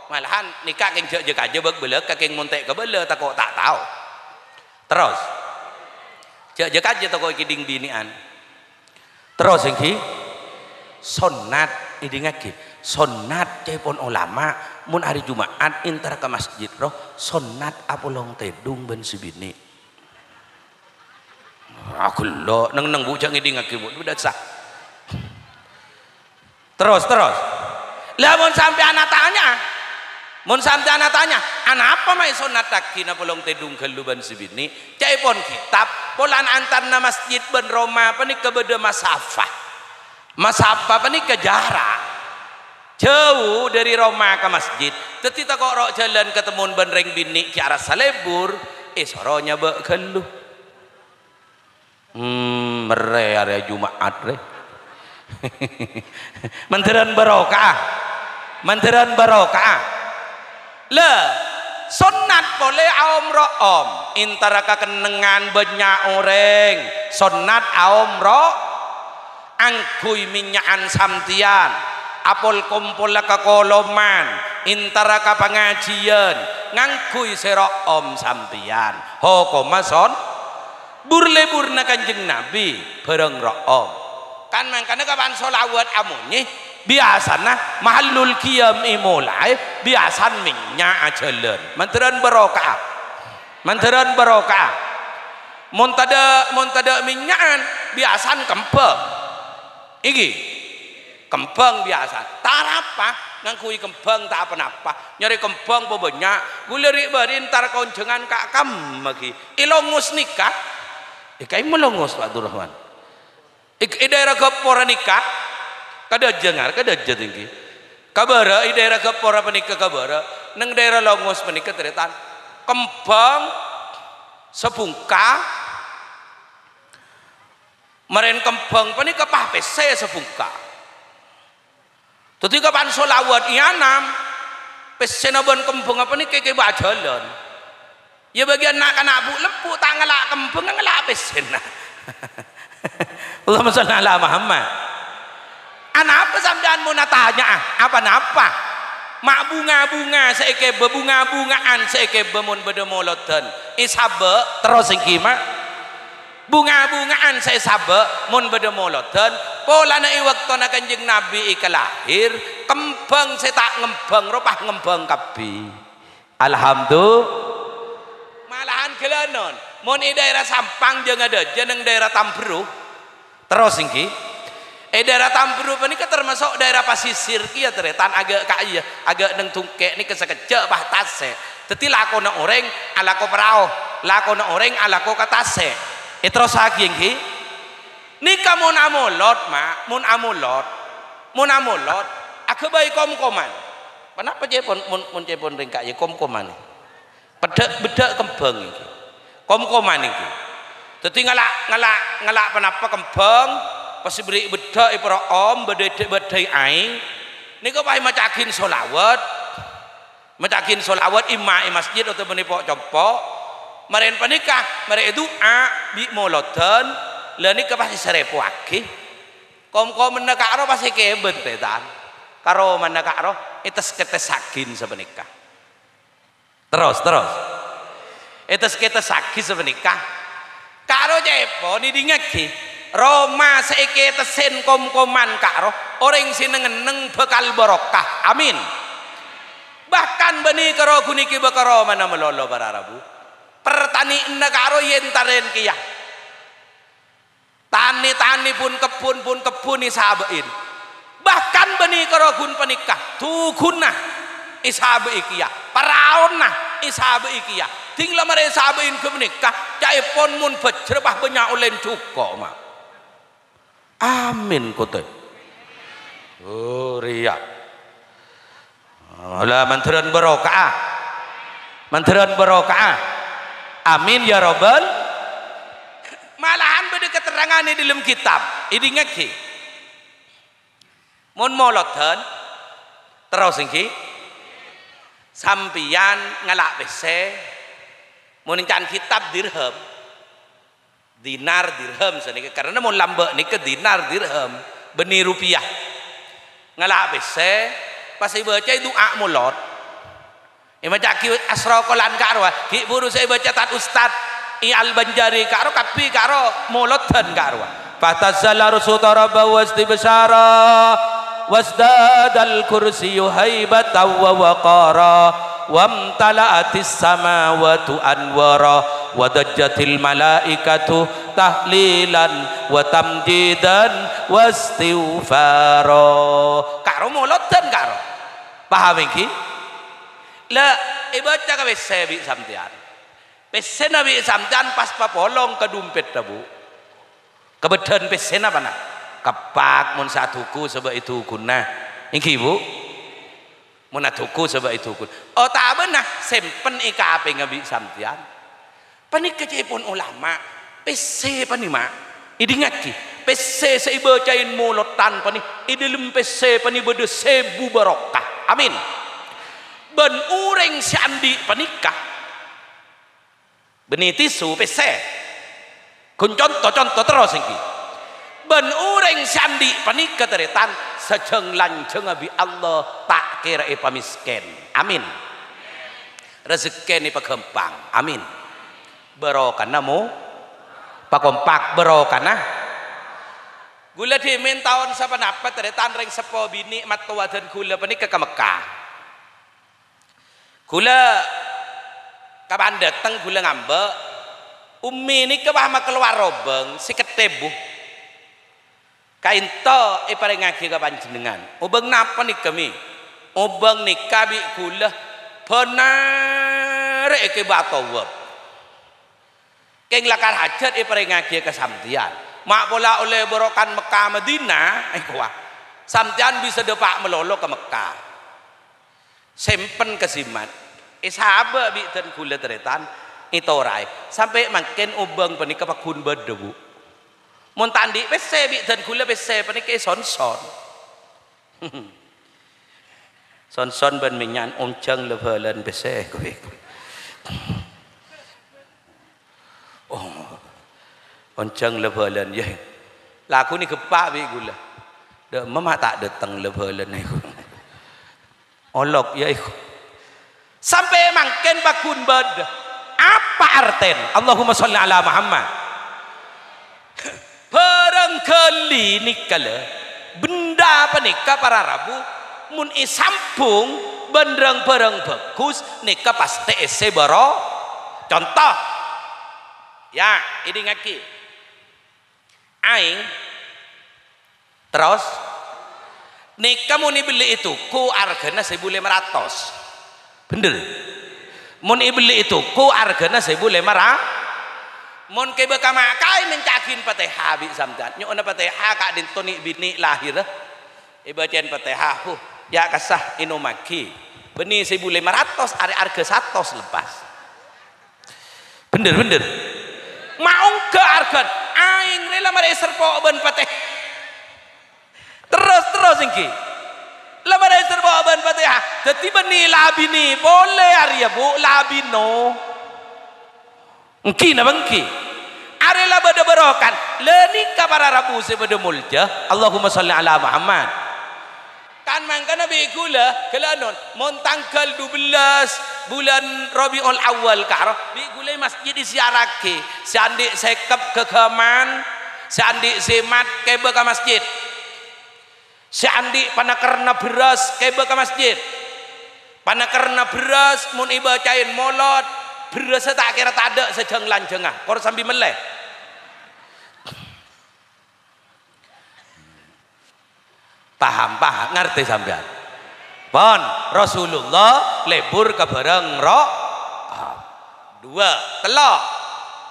Malahan nèka kèng jhâ'-, jhâ' kajhâ bâk-bâlâk ka kèng montè' kabâlâ tako' ta' tao. Terros. Jhâ'-, jhâ' kajhâ tako' èkèdhing binè'an. Terros èngghi. Sonnat èdingngaghi. Sonnat, ca'èpon olama, mon arè Juma'at entara ka masjid rowa, sonnat apolong tèdung bân sè binè'. Ah, ghellu', neng-neng, Bu, jhâ' ngèdingngaghi, Bu, bâdâ sa. Terros, terros. Lah, mon sampèyan atanya, mon sampèyan atanya, "Anapa ma' èsonnattaghi napolong tèdung ghellu bân sè binè'?" Ca'èpon kitab, polana antarana masjid bân roma panèka bâdâ masafah. Masafah panèka jarak. Jhâu dâri roma ka masjid. Dhâddhi tako' ro' jhâlân katemmon bân rèng binè' ghi' arassa lebur, èsoro nyabâ' ghellu. Hmm, merrè arè Juma'at, rè. Mandhârân barokah. Mandhârân barokah. Lè, sonnat polè aom-ro'om. Entara ka kennengngan bânnya' orèng. Sonnat aom-ro'. Angghuy mènnya'an sampèyan. Apol-kompolla ka koloman. Entara ka pangajiyân. Ngangghuy sè ro'om sampèyan. Hokomma son-, Bur-leburna Kanjeng Nabi bhârâng ro'om. Kan mangkana kabân sholawat amonyè, biyasana mahallul qiyam èmolaè, biyasan mènnya' ajhâlân. Mandhârân barokah. Mandhârân barokah. Mon tadâ', mon tadâ' mènnya'an, biyasan kembhâng. Èngghi. Kembhâng biyasa. Ta' arapa, ngangghuy kembhâng ta' pa-napa. Nyarè kembhâng pabânnya', ghulâ rè' bâri' entar ka onjhângan ka' kamma ghi. È Longos nèka. È ka'imma Longos, Pak Abdurrahman? È, è daerah Gapora nèka. Kadhâjâ ngar-, kadhâjâ tèngghi. Ka bârâ', è daerah Gapora panèka ka bârâ'. Neng daerah Longos panèka, tarètan. Kembhâng sabungka. Marèn kembhâng panèka pas pèssè sabungka. Dhâddhi kabân sholawat èanam, pèssèna bân kembhângnga panèka èkèbâ ajhâlân. Iyâ bâgiyân na'-kana' bu'-lembu' ta' ngala' kembhângnga, ngala' pèssèna. Allahumma shalli ala Muhammad. Anapa sampèyan mon atanya'a? Apa-napa? Ma' bhunga-bhunga sè èkèbâ, bhunga-bhunga'an sè èkèbâ mon bâdâ molodhân. Èsabâ', terros èngghi, Ma'. Bhunga-bhunga'an sè èsabâ' mon bâdâ molodhân, polana è bâktona Kanjeng Nabi èkalahèr, kembhâng sè ta' ngembhâng rowa pas ngembhâng kabbhi. Alhamdu-, malahan ghâlânon, mon è daerah Sampang jhâ' ngadhâjâ neng daerah Tamberu. Terros èngghi. È daerah Tamberu panèka tamaso' daerah pasisir kèya, tarètan, aghâ' ka'iyâ, aghâ' neng tongkè' nèka sakejjhâ' pas tasè'. Dhâddhi lakona orèng alako parao, lakona orèng alako ka tasè'. Èterrossaghi èngghi. Nèka mon amolod, Ma', mon amolod, mon amolod, aghâbây kom-koman. Ponapa ca'èpon, mon, mon ca'èpon rèng ka'iyâ kom-koman? Peddhâ', beddhâ' kembhâng èngghi. Kom-koman èngghi. Dhâddhi ngala', ngala', ngala' ponapa kembhâng, pas èberri' beddhâ' èparo'om, bâdâ-, bâdâi aèng. Nèko pas èmaca'aghin sholawat. Maca'aghin sholawat imma è masjid otabâ nèpo' compo'. Marèn panèka, marè èdu'a bi' molodhân, la nèka pas èsarèpowaghi. Kom-komanna ka'ro pas èkèbâ, tarètan. Karomanna ka'ro ètes-kettessaghin sapanèka. Terros, terros. Ètes-kettessaghi sapanèka. Ka'ro ca'èpon èdingngaghi, roma sè èkètessèn kom-koman ka'ro, orèng sè neng-enneng bhâkal barokah. Amin. Bahkan bânnè karo ghunèka bâ' karomana malolo para rabu. Pertanè'anna ka'ro èntarèn kèya. Tanè-tanè, pon-kebbhun, pon-kebbhun èsabâ'in. Bahkan bânnè karo ghun panèka, dhughunna èsabâ'i kèya, paraona èsabâ'i kèya. Dhing la marè èsabâ'in ghâpanèka, ca'èpon mon bhâjrâ pas bânnya' ollèna jhuko', Ma'. Amin, kote. Oh, rèya. Ola mandhârân barokah. Mandhârân barokah. Amin ya rabbal. Malahan bâdâ keterangan è dâlem kitab. Èdingngaghi. Mon molodhân, terros èngghi. Sampèyan ngala' pèssè. Mon ènca'na kitab dirham. Dinar, dirham sanèka, karana mon lambâ' nèka dinar, dirham, bânnè rupiah. Ngala' pèssè, pas èbâcaè du'a molod. Èmaca'aghi asra kolan ka'rowa, ghi' bhuru sè èbâca Tad Ustad, è Al-Banjari ka'ro, kabbhi ka'ro molodhân ka'rowa. Fatazalla rusu taraba wastibsyara. Wasdadal kursiyyu haibatan wa waqara, wamtala'atis samawatu anwara, wa dajjatil malaikatu tahlilan wa tamjidan wastighfara. Karo molodhân karo. Paham ènggi? La, èbâca ka pèssè bi' sampèyan. Pèssèna bi' sampèyan pas papolong ka dhumpètta, Bu. Kabâddhâ'ân pèssèna pana? Keppak mon sè adhuku sabâ' èdhukuna. Ènggi, Bu? Mon adhuku sabâ' èdhukun. Otabâna sèmpen è kapèngnga bi' sampèyan. Panèka ca'èpon ulama, pèssè panè, ma'. Èdingngaghi, pèssè sè èbâcaè molodhân panè, è dhâlem pèssè panè bâdâ sèbu barokah. Amin. Bân orèng sè andi' panèka, bânnè tisu, pèssè. Ghun conto-conto terros ènggi. Bân orèng sè andi' panèka, tarètan, sajâng-lanjhângnga bi' Allah ta' kèra èpamèskèn. Amin. Rejekkèna èpaghâmpang. Amin. Barokana mo-, pakompak barokana. Ghulâ dhimèn taon sapanapa, tarètan, rèng seppo binè' mattowa dân ghulâ panèka ka Mekkah. Ghulâ kapan dâteng ghulâ ngambâ', Ummi nèka pas makalowar obâng sè kettè, Bu. Kaènto èparèngngaghi ka panjhennengngan. Obâng napa nèka, Mi? Obâng nèka bi' ghulâ bhânarè èkèbâ atowap. Kèng lakar hajhât èparèngngaghi ka sampèyan. Ma' pola ollè barokan Mekkah Madinah, èkowa. Sampèyan bisa dâpa' malolo ka Mekkah. Sèmpen ka Simat. Èsabâ' bi' dân ghulâ tarètan, ètoraè. Sampè' mangkèn obâng panèka pagghun bâdâ, Bu. Mon ta' andi' pèssè bi' dân ghulâ pèssè panèka èsonson. Sonson bân mènyan onjhâng la-bhâlân pèssè, kowe. Oh, onjhâng la-bhâlân, yâ. Laghuna geppa' bi' ghulâ. Dâ' emma ma' ta' dâteng la-bhâlân, yâ. Olok, yâ, iku. Sampè' mangkèn pagghun bâdâ. Apa artèna? Allahumma sholli ala Muhammad. Bârâng ghâli nèka, la, bendâ panèka para rabu, mon èsambhung bân rang-bhârâng bhâghus, nèka pastè èssè bâro-, conto. Yâ, èdingngaghi. Aèng, terros, nèka mon èbelli è toko arghâna sèbu lèma ratos. Bhender. Mon èbelli è toko arghâna sèbu lèma ra-, mon kèbâ ka ma' kaè mènca'aghin Fatihah bi' sampèyan. Nyo'ona Fatihah ka'dinto nè'-binè' lahèra. Èbâca'èn Fatihah, huh, yâ kassa ènomaghi. Bânnè sèbu lèma ratos arè arghâ satos lepas. Bhender, bhender. Ma' ongghâ arghâna. Aèng rè la marè èserpo' bân Fatihah. Terros, terros ènggi. La marè èserpo' bân Fatihah. Dhâddhi bânnè la abinè polè arèya, Bu, la abinè. Ènggi napa ènggi? Arè la bâdâ barokana. La nèka para rabu sè bâdâ molja. Allahumma sholli ala Muhammad. Kan mangkana bi' ghulâ, ghellâ' non, mon tangghâl dubellâs bulân Rabiul Awal karo, bi' ghulâ masjid èziyaraghi, sè andi' sèkep ghâghâman, sè andi' sèmat kèbâ ka masjid. Sè andi' panakkerra bherrâs kèbâ ka masjid. Panakkerra bherrâs mon èbâca'èn molod, bherrâssa ta' kèra tadâ' sajâng-lanjhângnga, kor sambi mellè. Paham, paham, ngartè sampèyan? Pon, Rasulullah lebur ka bârâng ro-, ah, dua, tello'.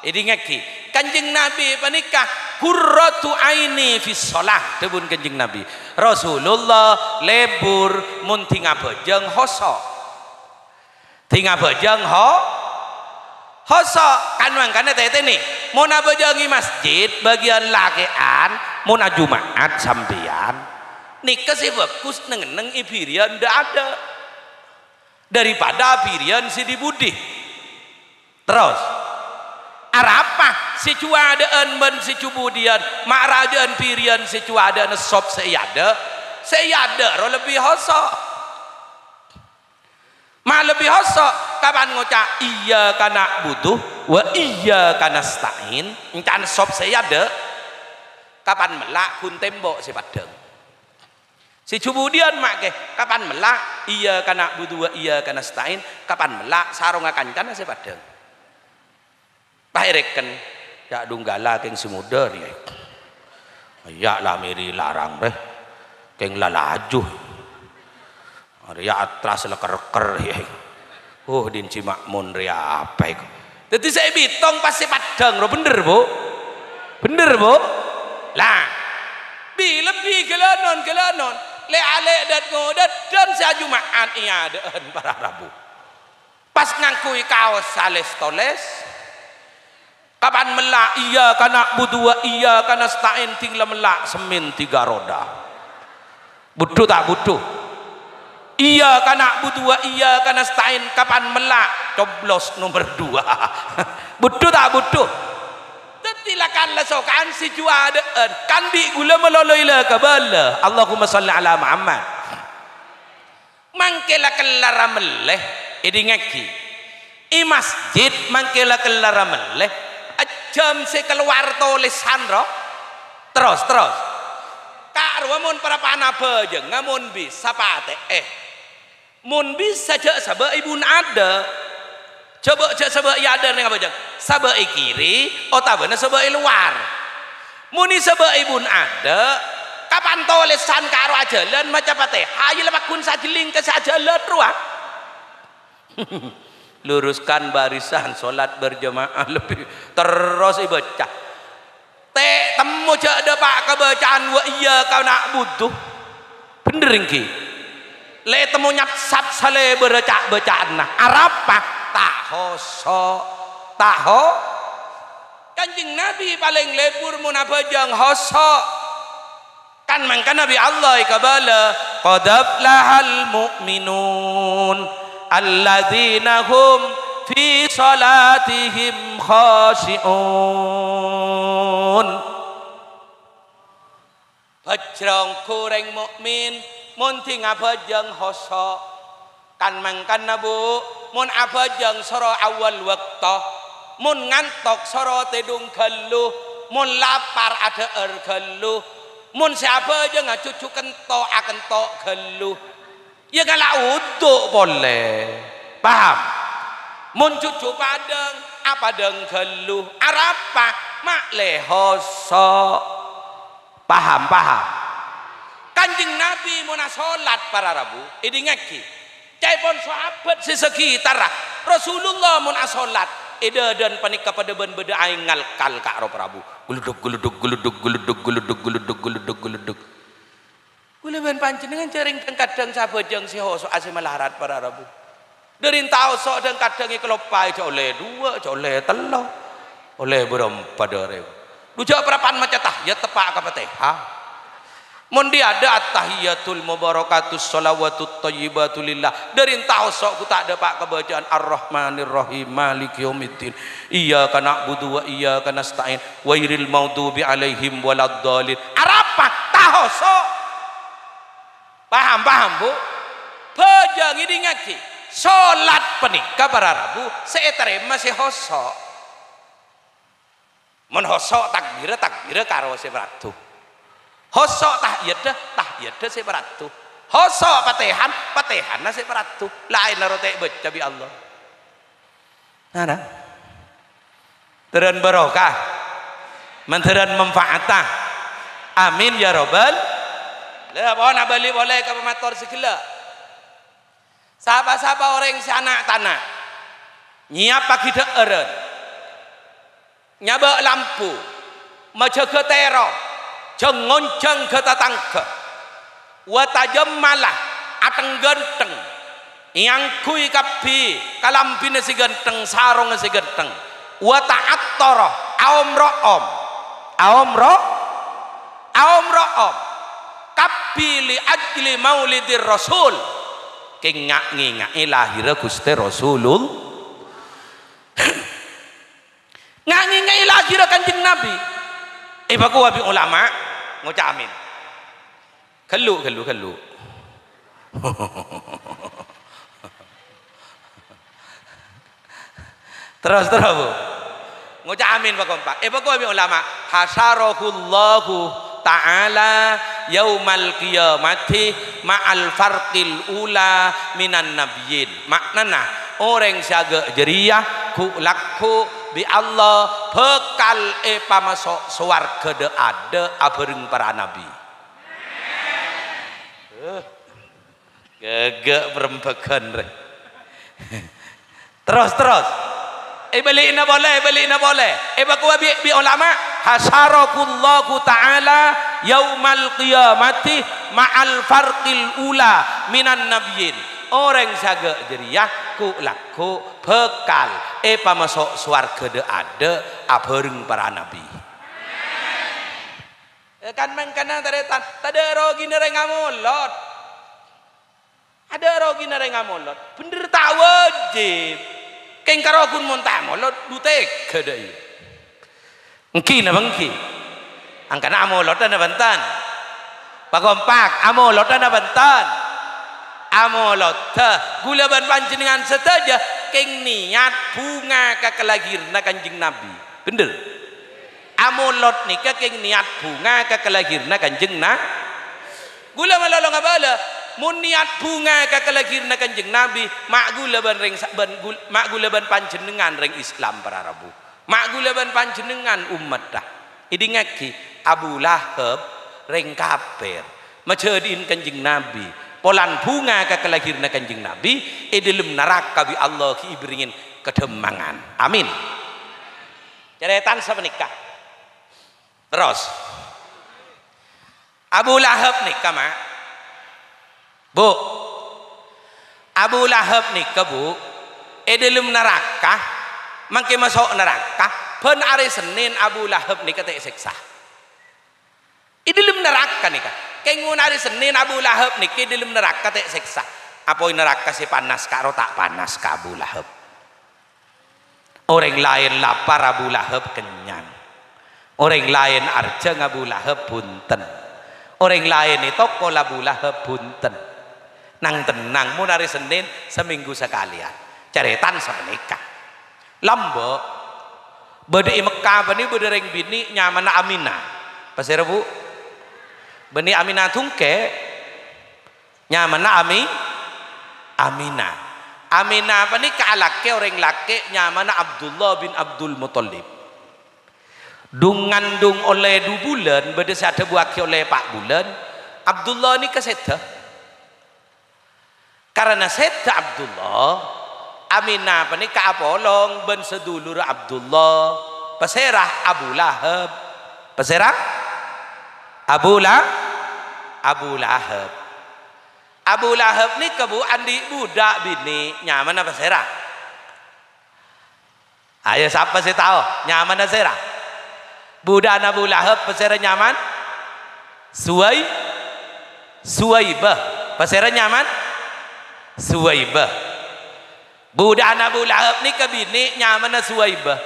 Èdingngaghi, Kanjeng Nabi panèka qurratu aini fis shalah, dhâbuna Kanjeng Nabi. Rasulullah lebur mon dhing abhâjâng hoso'. Dhing abhâjâng ho-, hoso', kan mangkana tètènè. Mon abhâjâng è masjid, bâgiyân lakè'an, mon ajuma'at sampèyan, nèka sè bhâghus neng-enneng è biriyân dâ'-adâ'. Daripada biriyân sè dhi-budhi. Terros, arapa sè jhuwâdâ'ân bân sè jhu-budhiyân, ma' rajâ'ân biriyân sè jhuwâdâ'ânna sop sè è adâ', sè è adâ' ro lebbi hoso'. Ma' lebbi hoso', kapan ngoca', "Iyyaka na'budu wa iyyaka nasta'in," èncana sop sè è adâ', kapan mella' ghun tèmbo' sè paddhâng. Sè jhubudhiyân ma' kè, kapan mella' iyyaka na'budu wa iyyaka nasta'in, kapan mella' sarongnga kancana sè paddhâng. Pas èrèken, ya' dhunggala kèng sè modâ rèya. Ya' la mèrè larang rè, kèng la laju. Rèya atras la kèr-kèr rèya. Oh, dhin si ma'mun rèya apa èko? Dhâddhi sè èbitong pas sè paddhâng, ro, bhender, Bu? Bhender, Bu? Lah, bi-, lebbi ghâlânon, ghâlânon. Lè'-alè' dât-ngodât, dân sè ajuma'an è adâ'ân para rabu. Pas ngangghuy kaos salès-tolès. Kapan mella' iyyaka na'budu wa iyyaka nasta'in, ding la mella' semmèn tiga roda. Bhuddhu ta' bhuddhu? Iyyaka na'budu wa iyyaka nasta'in, kapan mella' coblos nomer dua. Bhuddhu ta' bhuddhu? Dhâddhi la kan la soka'an sè juwâ adâ'ân, kan bi' ghulâ malolo èla kabâlâ. Allahumma shalli ala Muhammad. Mangkè la kellara mellè, èdingngaghi. È masjid mangkè la kellara mellè, è jam sè kalowar tolèsan, ro. Terros, terros. Ka' rowa mon parappa'na abhâjângnga mon bisa patè'è. Mon bisa jhâ' sabâ' è bun adâ'. Jhâ' bâ-, jhâ' sabâ' è adâ' neng abhâjâng. Sabâ' è kiri otabâna sabâ' è lowar. Mon è sabâ' è bun adâ', kapan tolèsan karo ajhâlân maca Fatihah, ya la pagghun sajhelling ka sè ajhâlân rowa. Luruskan barisan, sholat berjamaah lebih, terros èbâca. Tè' temmo jhâ' dâpa' ka bâcaan wa iyyaka na'budu. Bhender ènggi. Lè' temmo nyapsap salèbârrâ ca'-bâcaanna. Arapa? Ta' hoso'. Ta' ho-, Kanjeng Nabi palèng lebur mon abhâjâng hoso'. Kan mangkana bi' Allah èkabâlâ, "Qad aflahal mu'minun, alladzina hum fi shalatihim khashi'un." Bhâjhrâ ongghu orèng mu'min, mon ding abhâjâng hoso'. Kan mangkana, Bu, mon abhâjâng soro awwal bâkto, mon ngantok soro tèdung ghâllu, mon lapar adhâ'âr ghâllu, mon sè abhâjângnga jhujhu kento akento ghâllu, ya ngala' wudu polè. Paham? Mon jhujhu padâng, apadâng ghâllu. Arapa? Ma' lè hoso'. Paham, paham? Kanjeng Nabi mon asolat para rabu, èdingngaghi. Ca'èpon sahabat sè sakitarra, Rasulullah mon asolat, è dâdân panèka padâ bân bâdâ aèng ngalkal ka' ro para rabu. Guluduk, guluduk, guluduk, guluduk, guluduk, guluduk, guluduk, guluduk. Kaulâ bân panjhennengngan jhârèng dhâng-kadhâng sè abhâjâng sè hoso'a sè malarat para rabu. Dâri ènta' hoso' dhâng-kadhâng èkaloppaè jhâ' ollè duwâ', jhâ' ollè tello', ollè bârâmpa dârè. Dhu jhâ' parappa'na maca tahiyat teppa' ka Fatihah. Mon dhi' adâ' at-tahiyatul mubarakatus shalawatut thayyibatu lillah. Dâri ènta' hoso' ghu ta' dâpa' ka bâcaan Ar-Rahmanir Rahim, Maliki Yaumiddin. Iyyaka na'budu wa iyyaka nasta'in. Ghairil maghdubi 'alaihim waladdallin. Arapa? Ta' hoso'. Paham, paham, Bu? Bhâjâng èdingngaghi. Solat panèka para rabu sè ètarèma sè hoso'. Mon hoso' takbirra, takbirra karo sè paraddu. Hoso' tahiyadda, tahiyadda sè paraddu. Hoso' Fatihana, Fatihana sè paraddu. Laènna ro ta' èbâca bi' Allah. Nah, nah. Dhârân barokah. Mandhârân manfaata. Amin ya rabbal. La, pon abâli polè ka pamator sè ghellâ'. Sapa-sapa orèng sè ana' tana', nyèyappaghi dhâ'ârân, nyabâ' lampu, majâgâ tèro, jâng-ngonjâng ghâ-tatangghâ, wa tajammala, atheng-ghântheng, èangghuy kabbhi kalambhina sè ghântheng, sarongnga sè ghântheng, wa ta'attara, aom-ro'om, aom-ro-, aom-ro'om, kabbhi li ajli maulidir Rasul, kèng nga'-ngènga'è lahèrra Ghustè Rasulul-, nga'-ngènga'è lahèrra Kanjeng Nabi. Èpakowa bi' ulama, ngoca' amin. Ghellu', ghellu', ghellu'. Terros, terros, Bu. Ngoca' amin pakompak. Èpakowa bi' ulama. Hasyarahullahu ta'ala Yaumal qiyamati ma'al farqil ula minan nabiyyin. Ma'nana, orèng sè aghâ' jârèya ghu'-lagghu' bi' Allah bhâkal èpamaso' sowarghâ dâ'-adâ' abhâreng para nabbhi. Eh, ghâghâ' parembhâghân, rè. Terros, terros. Èbâli'na polè, èbâli'na polè. Èbâkowa bi', bi' olama, "Hasyarakullahu ta'ala yaumal qiyamati ma'al farqil ula minan nabiyyin." Orèng sè aghâ' jârèya ghu'-lagghu' bhâkal èpamaso' sowarghâ dâ'-adâ' abhâreng para nabbhi. Eh, kan mangkana tarètan, tadâ' rogina rèng amolot. Adâ' rogina rèng amolot. Bhendher ta' wajib. Kèng karo ghun mon ta' amolot, dhu tèghâ dâ' iyâ. Èngghi napa èngghi? Angkana amolodhâ napa bhunten? Pakompak, amolodhâ napa bhunten? Amolodhâ. Ghulâ bân panjhennengngan sadhâjâ kèng niyat bhunga ka kalahiranna Kanjeng Nabi. Bhendher? Amolot nèka kèng niyat bhunga ka kalahiranna Kanjeng Na-, Ghulâ malolo ngabâlâ, mon niyat bhunga ka kalahiranna Kanjeng Nabi, ma' ghulâ bân rèng sa-, bân ghul-, ma' ghulâ bân panjhennengngan rèng Islam para rabu. Ma' ghulâ bân panjhennengngan ommatta. Èdingngaghi, Abu Lahab rèng kafir, majâdi'in Kanjeng Nabi, polana bhunga ka kalahiranna Kanjeng Nabi, è dhâlem naraka bi' Allah ghi' èbhârengngè kadhâmmangan. Amin. Carètana sapanèka. Terros. Abu Lahab nèka, Ma'. Bu. Abu Lahab nèka, Bu, è dhâlem naraka, mangkè maso' naraka, bân arè Sennèn Abu Lahab nèka ta' èsèksa. È dhâlem naraka nèka, kèng mon arè Sennèn Abu Lahab nèka è dhâlem naraka ta' èsèksa. Apoy naraka sè panas karo ta' panas ka Abu Lahab. Orèng laèn lapar, Abu Lahab kennyang. Orèng laèn arjhâng, Abu Lahab bhunten. Orèng laèn ètokol, Abu Lahab bhunten. Nang-tennang, mon arè Sennèn, samènggu sakalèyan. Carètana sapanèka. Lambâ', bâdâ è Mekka bânnè bâdâ rèng binè' nyamana Aminah. Pasèra, Bu? Bânnè Aminah Dungkè'. Nyamana Ami-, Aminah. Aminah panèka alakè orèng lakè' nyamana Abdullah bin Abdul Muthalib. Dhung-ngandhung ollè dhu bulân, bâdâ sè adhâbuwâghi ollè pa' bulân, Abdullah nèka sèdhâ. Karana sèdhâ Abdullah, Aminah panèka apolong bân sadulurra Abdullah, pasèra Abu Lahab. Pasèra? Abu La-, Abu Lahab. Abu Lahab nèka, Bu, andi' buḍâ' binè', nyamana pasèra? Ayo, sapa sè tao? Nyamana sèra? Buḍâ'na Abu Lahab pasèra nyaman? Suwai-, Suwaibah. Pasèra nyaman? Suwaibah. Buḍâ'na Abu Lahab nèka binè' nyamana Suwaibah.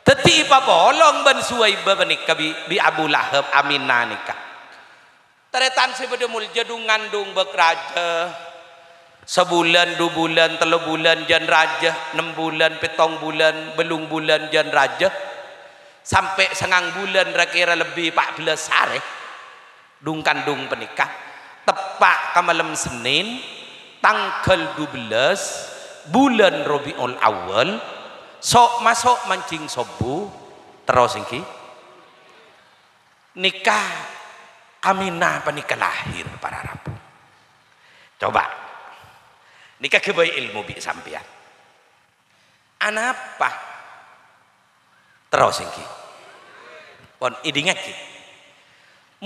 Dhâddhi èpapolong bân Suwaibah panèka bi', bi' Abu Lahab, Aminah nèka. Tarètan sè bâdâ molja, dhung-ngandhung bâk rajâ. Sabulân, dhu bulân, tello bulân jân rajâ, nem bulân, pèttong bulân, bâllung bulân jân rajâ. Sampè' sangang bulân ra-kèra lebbi pa' bellâs arè. Dhung-kandhung panèka. Teppa' ka malem Sennèn, tangghâl dhu bellâs, bulân Rabiul Awal, so'-maso' manjhing sobbhu, terros èngghi. Nèka Aminah panèka lahir, para rabu. Coba. Nèka ghâbây èlmo bi' sampèyan. Anapa? Terros èngghi. Pon èdingngaghi.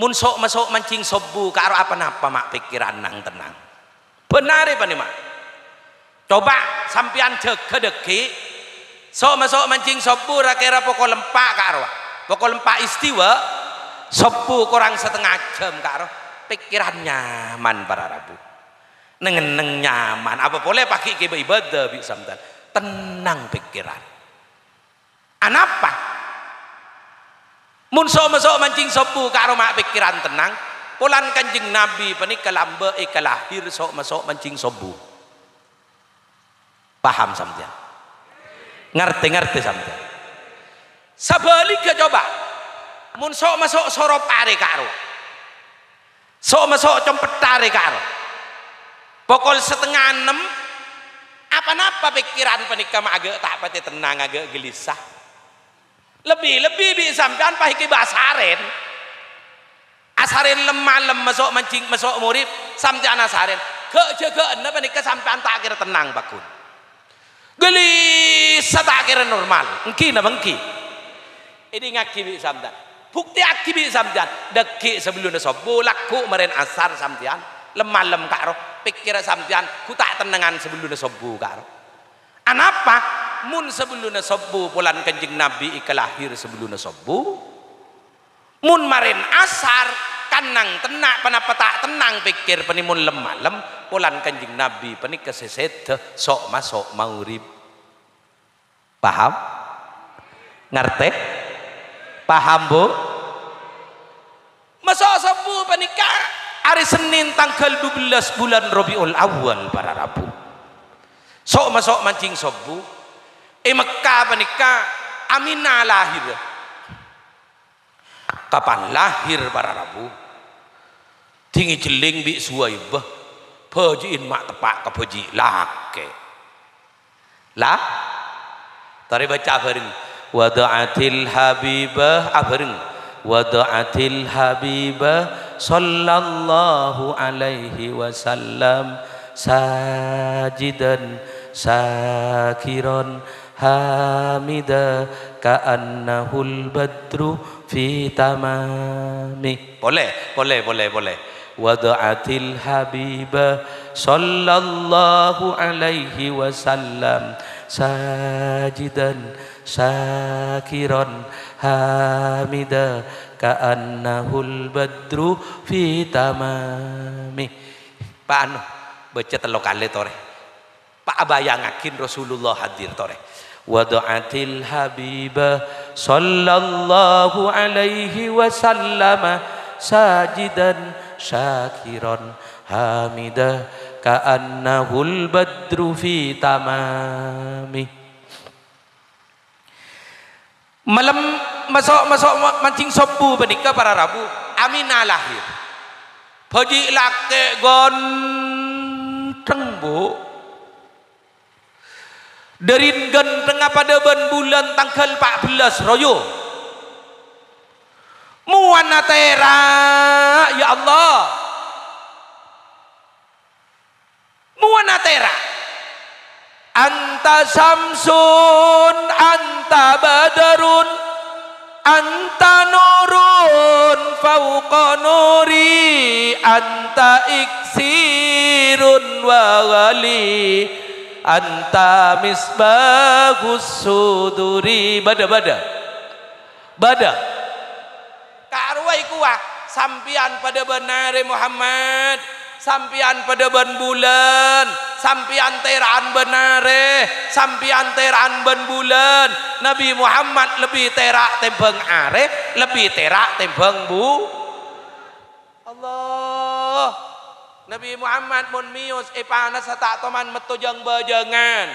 Mon so'-maso' manjhing sobbhu, karo apa-napa ma' pèkkèran nang-tennang. Bhender è panèka, Ma'. Coba sampèyan jâgâ dhâggi', so'-maso' manjhing sobbhu ra-kèra pokol empa' ka' rowa. Pokol empa' istiwa, sobbhu korang satengnga jhâm ka' rowa. Pèkkèran nyaman para rabu. Neng-enneng nyaman. Apa polè paghi' kèbâ ibâdâ bi' sampèyan. Tennang pèkkèran. Anapa? Mon so'-maso' manjhing sobbhu ka' rowa ma' pèkkèran tennang, polana Kanjeng Nabi panèka lambâ' èkalahir so'-maso' manjhing sobbhu. Paham sampèyan? Ngartè-ngartè sampèyan? Sabhâligghâ coba, mon so'-maso' sorop arè ka' rowa. So'-maso' competta rè ka'ro. Pokol satengnga ennem, apa-napa pèkkèran panèka ma' aghâ' ta' patè tennang, aghâ' ghâlissa. Lebbi-lebbi bi' sampèyan pas èkèbâ asarèn. Asarèn lem-malem maso' manjhing, maso' morèb, sampèyan asarèn. Ghâ'-jâghâ'ânna panèka sampèyan ta' kèra tennang, pagghun. Ghâlissa ta' kèra normal. Èngghi napa èngghi? Èdingngaghi bi' sampèyan. Buktèyaghi bi' sampèyan. Dhâggi' sabellunna sobbhu, lagghu' marèn asar sampèyan. Lem-malem ka'ro, pèkkèra sampèyan ghu ta' tennengngan sabellunna sobbhu ka'ro. Anapa? Mon sabellunna sobbhu polana Kanjeng Nabbhi èkalahèr sabellunna sobbhu, mon marèn asar, kannang tenna', ponapa ta' tennang pèkkèr panè mon lem-malem, polana Kanjeng Nabbhi panèka sè sèdhâ so'-maso' maghrib. Paham? Ngartè? Paham, Bu? Maso' sobbhu panèka arè Sennèn tangghâl dubellâs bulân Rabiul Awal, para rabu. So'-maso' manjhing sobbhu, è Mekka panèka Aminah lahèr. Kapan lahèr, para rabu, dingngè jhelling bi' Suwaibah, bhâji'in ma' teppa' ka bhâji' lakè'. La? Torè baca abhâreng. Wada'atil habibah, abhâreng. Wada'atil habibah sallallahu alaihi wasallam sajidan syakiran hamida ka'annahul badru fi tamami. Polè, polè, polè, polè. Wada'atil habiba sallallahu alaihi wasallam sajidan syakiran hamida ka'annahul badru fi tamami. Pa' anu, baca tello kalè torè. Pa' abayangngaghin Rasulullah hadir torè. Wada'atil habiba sallallahu alaihi wasallama sajidan syakiran hamida ka'annahul badru fi tamami. Malem maso', maso' ma-, manjhing sobbhu panèka para rabu, Aminah lahèr. Bhâji' lakè' ghântheng, Bu. Dhâri ghânthengnga padâ bân bulân tangghâl pa' bellâs royo. Mowana tèra', ya Allah. Mowana tèra'. Anta syamsun, anta badarun, anta nurun fauqa nuri, anta iksirun wa ghali, anta misbahus suduri. Bâdâ, bâdâ. Bâdâ. Karowa èkowa, sampèyan padâ bân arè, Muhammad. Sampèyan padâ bân bulân. Sampèyan tèra'an bân arè. Sampèyan tèra'an bân bulân. Nabi Muhammad lebbi tèra' tèmbhâng arè, lebbi tèra' tèmbhâng bu-, Allah. Nabi Muhammad mon mèyos èpanassa ta' toman metto jâng-bâjângan.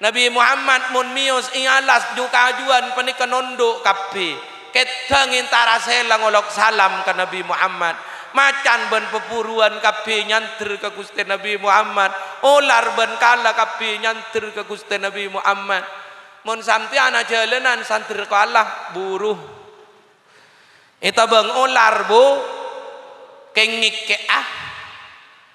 Nabi Muhammad mon mèyos è alas ju-kajuwân panèka nondhu' kabbhi. Kèdhâng èntara sèla ngolok salam ka Nabi Muhammad. Macan bân pabhuruwân kabbhi nyandher ka Ghustè Nabi Muhammad. Olar bân kala kabbhi nyandher ka Ghustè Nabi Muhammad. Mon sampèyan ajhâlânan sandher ka Allah, buru. Ètabâng olar, Bu, kèngèk kè'a.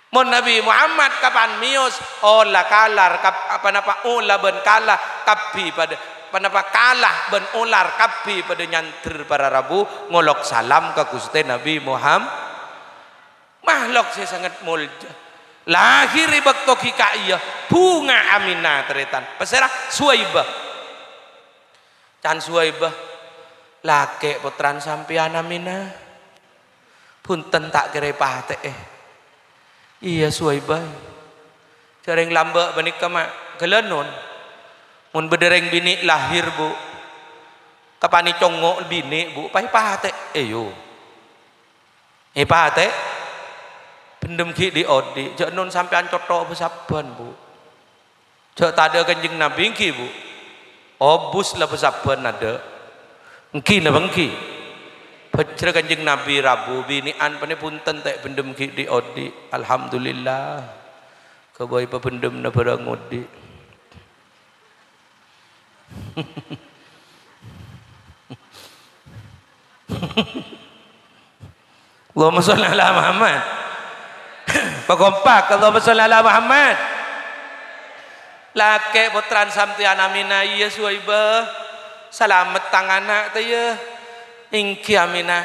Mon Nabi Muhammad kapan mèyos, ola kalar kab-, apa napa ola bân kala kabbhi padâ, apa napa kala bân olar kabbhi padâ nyandher para rabu ngolok salam ka Ghustè Nabi Muham-, mahlok sè sanget molja. Lahèr è bâkto ghi' ka'iyâ, bhunga Aminah tarètan. Pasèra? Suwaibah. Can Suwaibah, lakè' pottrana sampèyan Aminah. Bhunten ta' kèra èpatè'è. Iyâ, Suwaibah. Jhâ' rèng lambâ' panèka ma' ghâlânon. Mon bâdâ rèng binè' lahèr, Bu, kapan ècongngo' binè', Bu, pas èpatè'è, yo. Èpatè', bhendhem ghi' dhi'-odhi', jhâ' non sampèyan cotho' bâ-sabbhân, Bu. Jhâ' tadâ' Kanjeng Nabi, èngghi, Bu? Obus la bâ-sabbhân adâ'. Èngghi napa èngghi? Bhâjrâ Kanjeng Nabi rabu, binè'an panèka bhunten ta' bhendhem ghi' dhi'-odhi'. Alhamdulillah. Ghâbây pabhendhemma bhârâng odhi'. Allahumma sholli ala Muhammad. Pakompak, Allahumma sholli ala Muhammad. Lakè' pottrana sampèyan Aminah, iyâ Suwaibah. Salamet tang ana' ta' iyâ? Èngghi Aminah.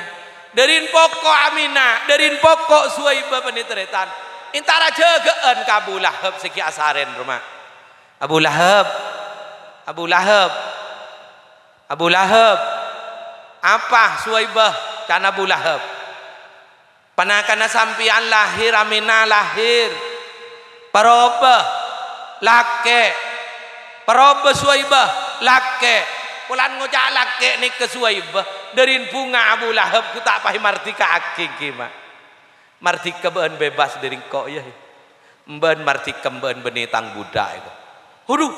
Dârin poko' Aminah, dârin poko' Suwaibah panèka tarètan. Èntara jâgâ'ân ka Abu Lahab sè ghi' asarèn, roma. Abu Lahab, Abu Lahab, Abu Lahab, apa Suwaibah? Ca'na Abu Lahab. Panakanna sampèyan lahèr, Aminah lahèr. Parobâ, lakè'. Parobâ Suwaibah, lakè'. Polana ngoca' lakè' nèka Suwaibah. Dârin bhunga Abu Lahab ghu ta' pas èmardika'aghi, ghi, ma'. Mardika bâ'ân bebas dâri engko', yâ. Bâ'ân mardika bâ'ân bânnè tang budak, èko. Hudu!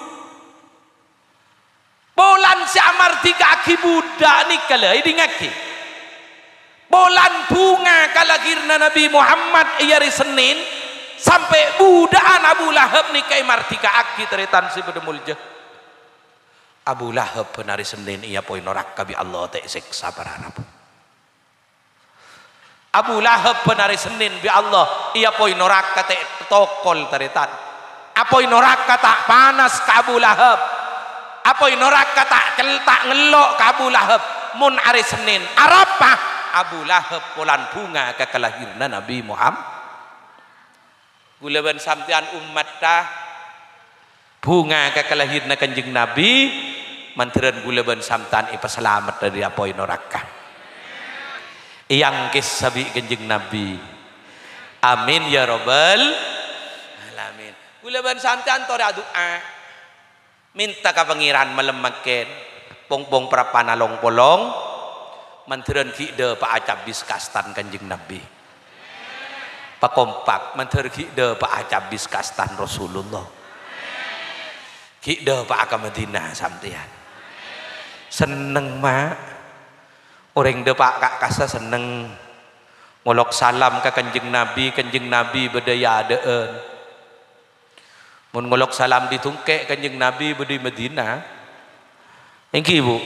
Polana sè amardika'aghi budak nèka, la, èdingngaghi. Polana bhunga kalahèranna Nabbhi Muhammad è arè Sennèn, sampè' buda'an Abu Lahab nèka èmardika'aghi, tarètan sè padâ molja. Abu Lahab bân arè Sennèn èapoy naraka bi' Allah ta' èsèksa para rabu. Abu Lahab bân arè Sennèn bi' Allah èapoy naraka ta' tokol, tarètan. Apoy naraka ta' panas ka Abu Lahab. Apoy naraka ta' cel-, ta' ngello' ka Abu Lahab. Mon arè Sennèn, arapa? Abu Lahab polana bhunga ka kalahèranna Nabbhi Muhammad. Ghulâ bân sampèyan ommatta bhunga ka kalahèranna Kanjeng Nabbhi, mandhârân ghulâ bân sampèyan èpasalamet dâri apoy naraka. Èangkèsa bi' Kanjeng Nabbhi. Amin ya rabbal alamin. Ghulâ bân sampèyan torè adu'a. Mènta ka Pangèran malem mangkèn, pong-pong parappa'na long-polong, mandhârân ghi' dâpa'a cabis ka astana Kanjeng Nabbhi. Pakompak, mandhâr ghi' dâpa'a cabis ka astana Rasulullah. Ghi' dâpa'a ka Madinah sampèyan. Senneng, ma'. Orèng dâpa' ka kassa senneng. Ngolok salam ka Kanjeng Nabbhi, Kanjeng Nabbhi bâdâ è adâ'ân. Mon ngolok salam dâri Tongkè', Kanjeng Nabbhi bâdâ è Madinah. Èngghi, Bu?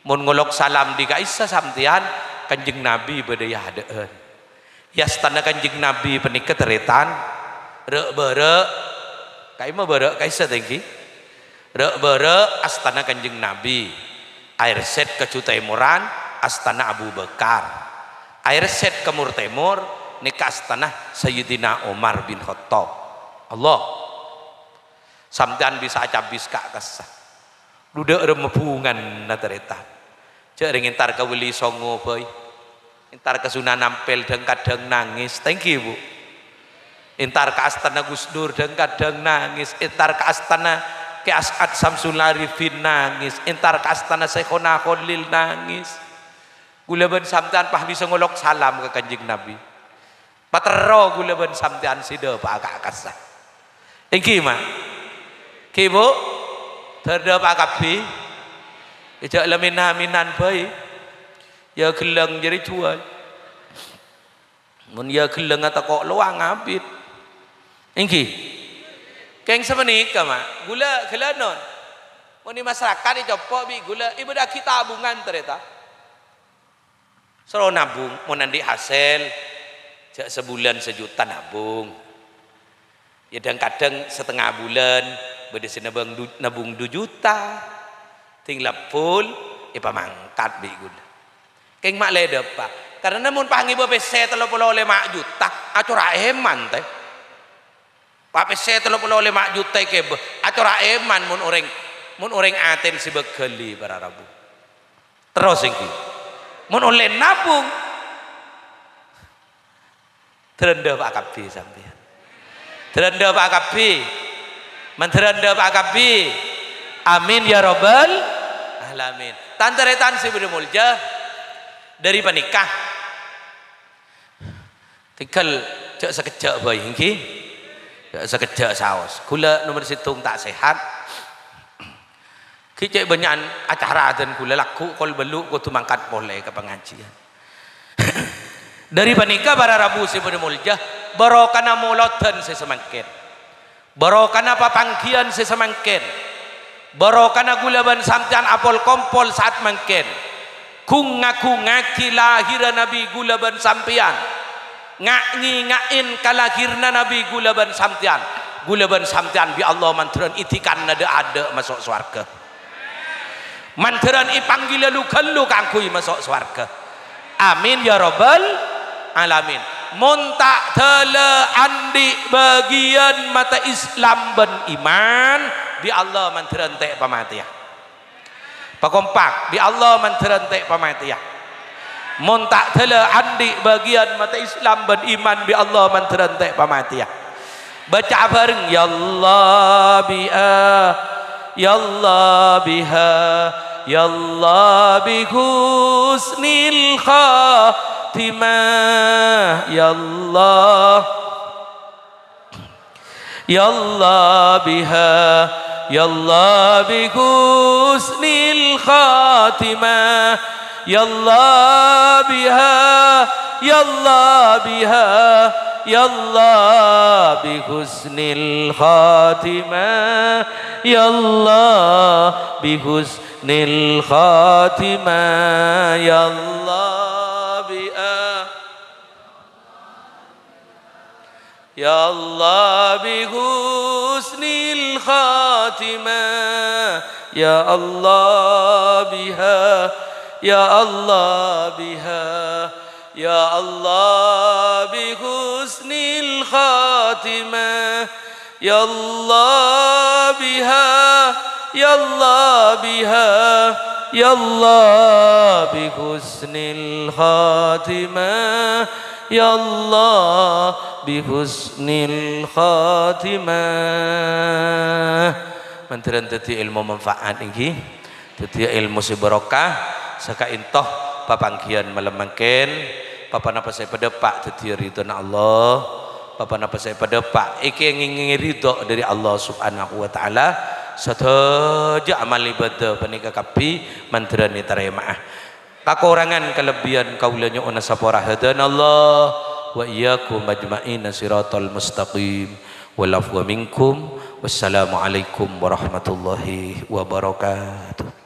Mon ngolok salam dâri ka'issa sampèyan, Kanjeng Nabbhi bâdâ è adâ'ân. È astana Kanjeng Nabbhi panèka tarètan, râ'-bârâ'. Ka'imma bârâ' ka'issa, ta' èngghi? Râ'-bârâ' astana Kanjeng Nabbhi. Aèrsèt kaju tèmoran, astana Abu Bakar. Aèrsèt ka mor-tèmor, nèka astana Sayyidina Umar bin Khattab. Allah. Sampèyan bisa acabis ka kassa. Dhu dâ' remma bhunganna tarètan. Jhâ' rèng entar ka Wali Songo bhâi. Entar ka Sunan Ampel dhâng-kadhâng nangès. Ta' èngghi, Bu? Entar ka astana Gus Dur dhâng-kadhâng nangès. Entar ka astana Kè As'ad Samsul Arifin nangès. Entar ka astana Syekhona Kholil nangès. Ghulâ bân sampèyan pas bisa ngolok salam ka Kanjeng Nabbhi. Paterro ghulâ bân sampèyan sè dâpa'a ka kassa. Èngghi, ma'? Èngghi, Bu? Dâ-, dâpa'a kabbhi. Jhâ' la mèn-amènan bhâi. Yâ ghellâng jârèya juwâl. Mon yâ ghellângnga tako' lowang abit. Èngghi. Kèng sapanèka, ma'. Ghulâ ghellânon. Mon è masarakat ècopo' bi' ghulâ, èbâdâ'aghi tabungan, tarètan. Soro nabung, mon andi' hasèl, jhâ' sabulân sajuta nabung. Yâ, dhâng-kadhâng satengnga bulân, bâdâ sè nabung du-, nabung du juta. Ding lebbul, èpamangkat bi' ghulâ. Kèng ma' lè dâpa'. Karana mon pas ngèbâ pèssè tello polo lèma juta, acora' èman, tè. Pa' pèssè tello polo lèma juta èkèbâ, acora' èman mon orèng, mon orèng atèn sè bâghâli para rabu. Terros èngghi. Mon ollè nabung, dârâ dâpa'a kabbhi sampèyan. Dârâ dâpa'a kabbhi. Mandhârâ dâpa'a kabbhi. Amin ya rabbal alamin. Tan-tarètan sè bâdâ molja, dâri panèka Tèngghâl jhâ' sakejjhâ' bhâi, èngghi? Jhâ' sakejjhâ' saos. Ghulâ nomer sèttong ta' sehat. Ghi' cè' bânnya'an acara dân ghulâ lagghu' kol bâllu' kodhu mangkat polè ka pangajiân. Dhâri panèka, para rabu sè bâdâ molja, barokana molodhân sè samangkèn, barokana papangghiyân sè samangkèn, barokana ghulâ bân sampèyan apol-kompol saat mangkèn, ghung-ngagungngaghi lahèrra Nabbhi ghulâ bân sampèyan, nga'-ngènga'è kalahèrra Nabbhi ghulâ bân sampèyan, ghulâ bân sampèyan bi' Allah mandhârân èdhikanna dâ'-adâ' maso' sowarghâ. Mandhârân èpangghi lu-ghâllu kaangghuy maso' sowarghâ. Amin ya rabbal alamin. Mon ta' dâlâ andi' bâgiyân mata Islam bân iman, bi' Allah mandhârân ta' pamatèya. Pakompak, bi' Allah mandhârân ta' pamatèya. Mon ta' dâlâ andi' bâgiyân mata Islam bân iman, bi' Allah mandhârân ta' pamatèya. Baca'a bhâreng, "Ya Allah biha, ya Allah biha, ya Allah bi husnil khatimah, ya Allah." Ya Allah biha, ya Allah bi husnil khatimah. Ya Allah biha, ya Allah biha, ya Allah bi husnil khatimah. Ya Allah bi husnil khatimah. Ya Allah biha. Ya Allah bi husnil khatimah. Ya Allah biha, ya Allah biha, ya Allah bi husnil khatimah. Ya Allah biha, ya Allah biha, ya Allah bi husnil khatimah. Ya Allah bi husnil khatimah. Mandhârân dhâddhi èlmo manfaat èngghi. Dhâddhiyâ èlmo sè barokah, sakaènto papangghiyân malem mangkèn, pa-ponapa sè èpadâpa' dhâddhiyâ ridhâna Allah, pa-ponapa sè èpadâpa' èkèngèngè ridho dhâri Allah Subhanahu wa Ta'ala, sadhâjâ amal ibadah panèka kabbhi mandhârân ètarèma'a. Kakorangan kalebbiyân kaulâ nyo'ona sapora. Hadanallah wa iyyakum ajma'ina siratal mustaqim. Wal afwa minkum. Wassalamualaikum warahmatullahi wabarakatuh.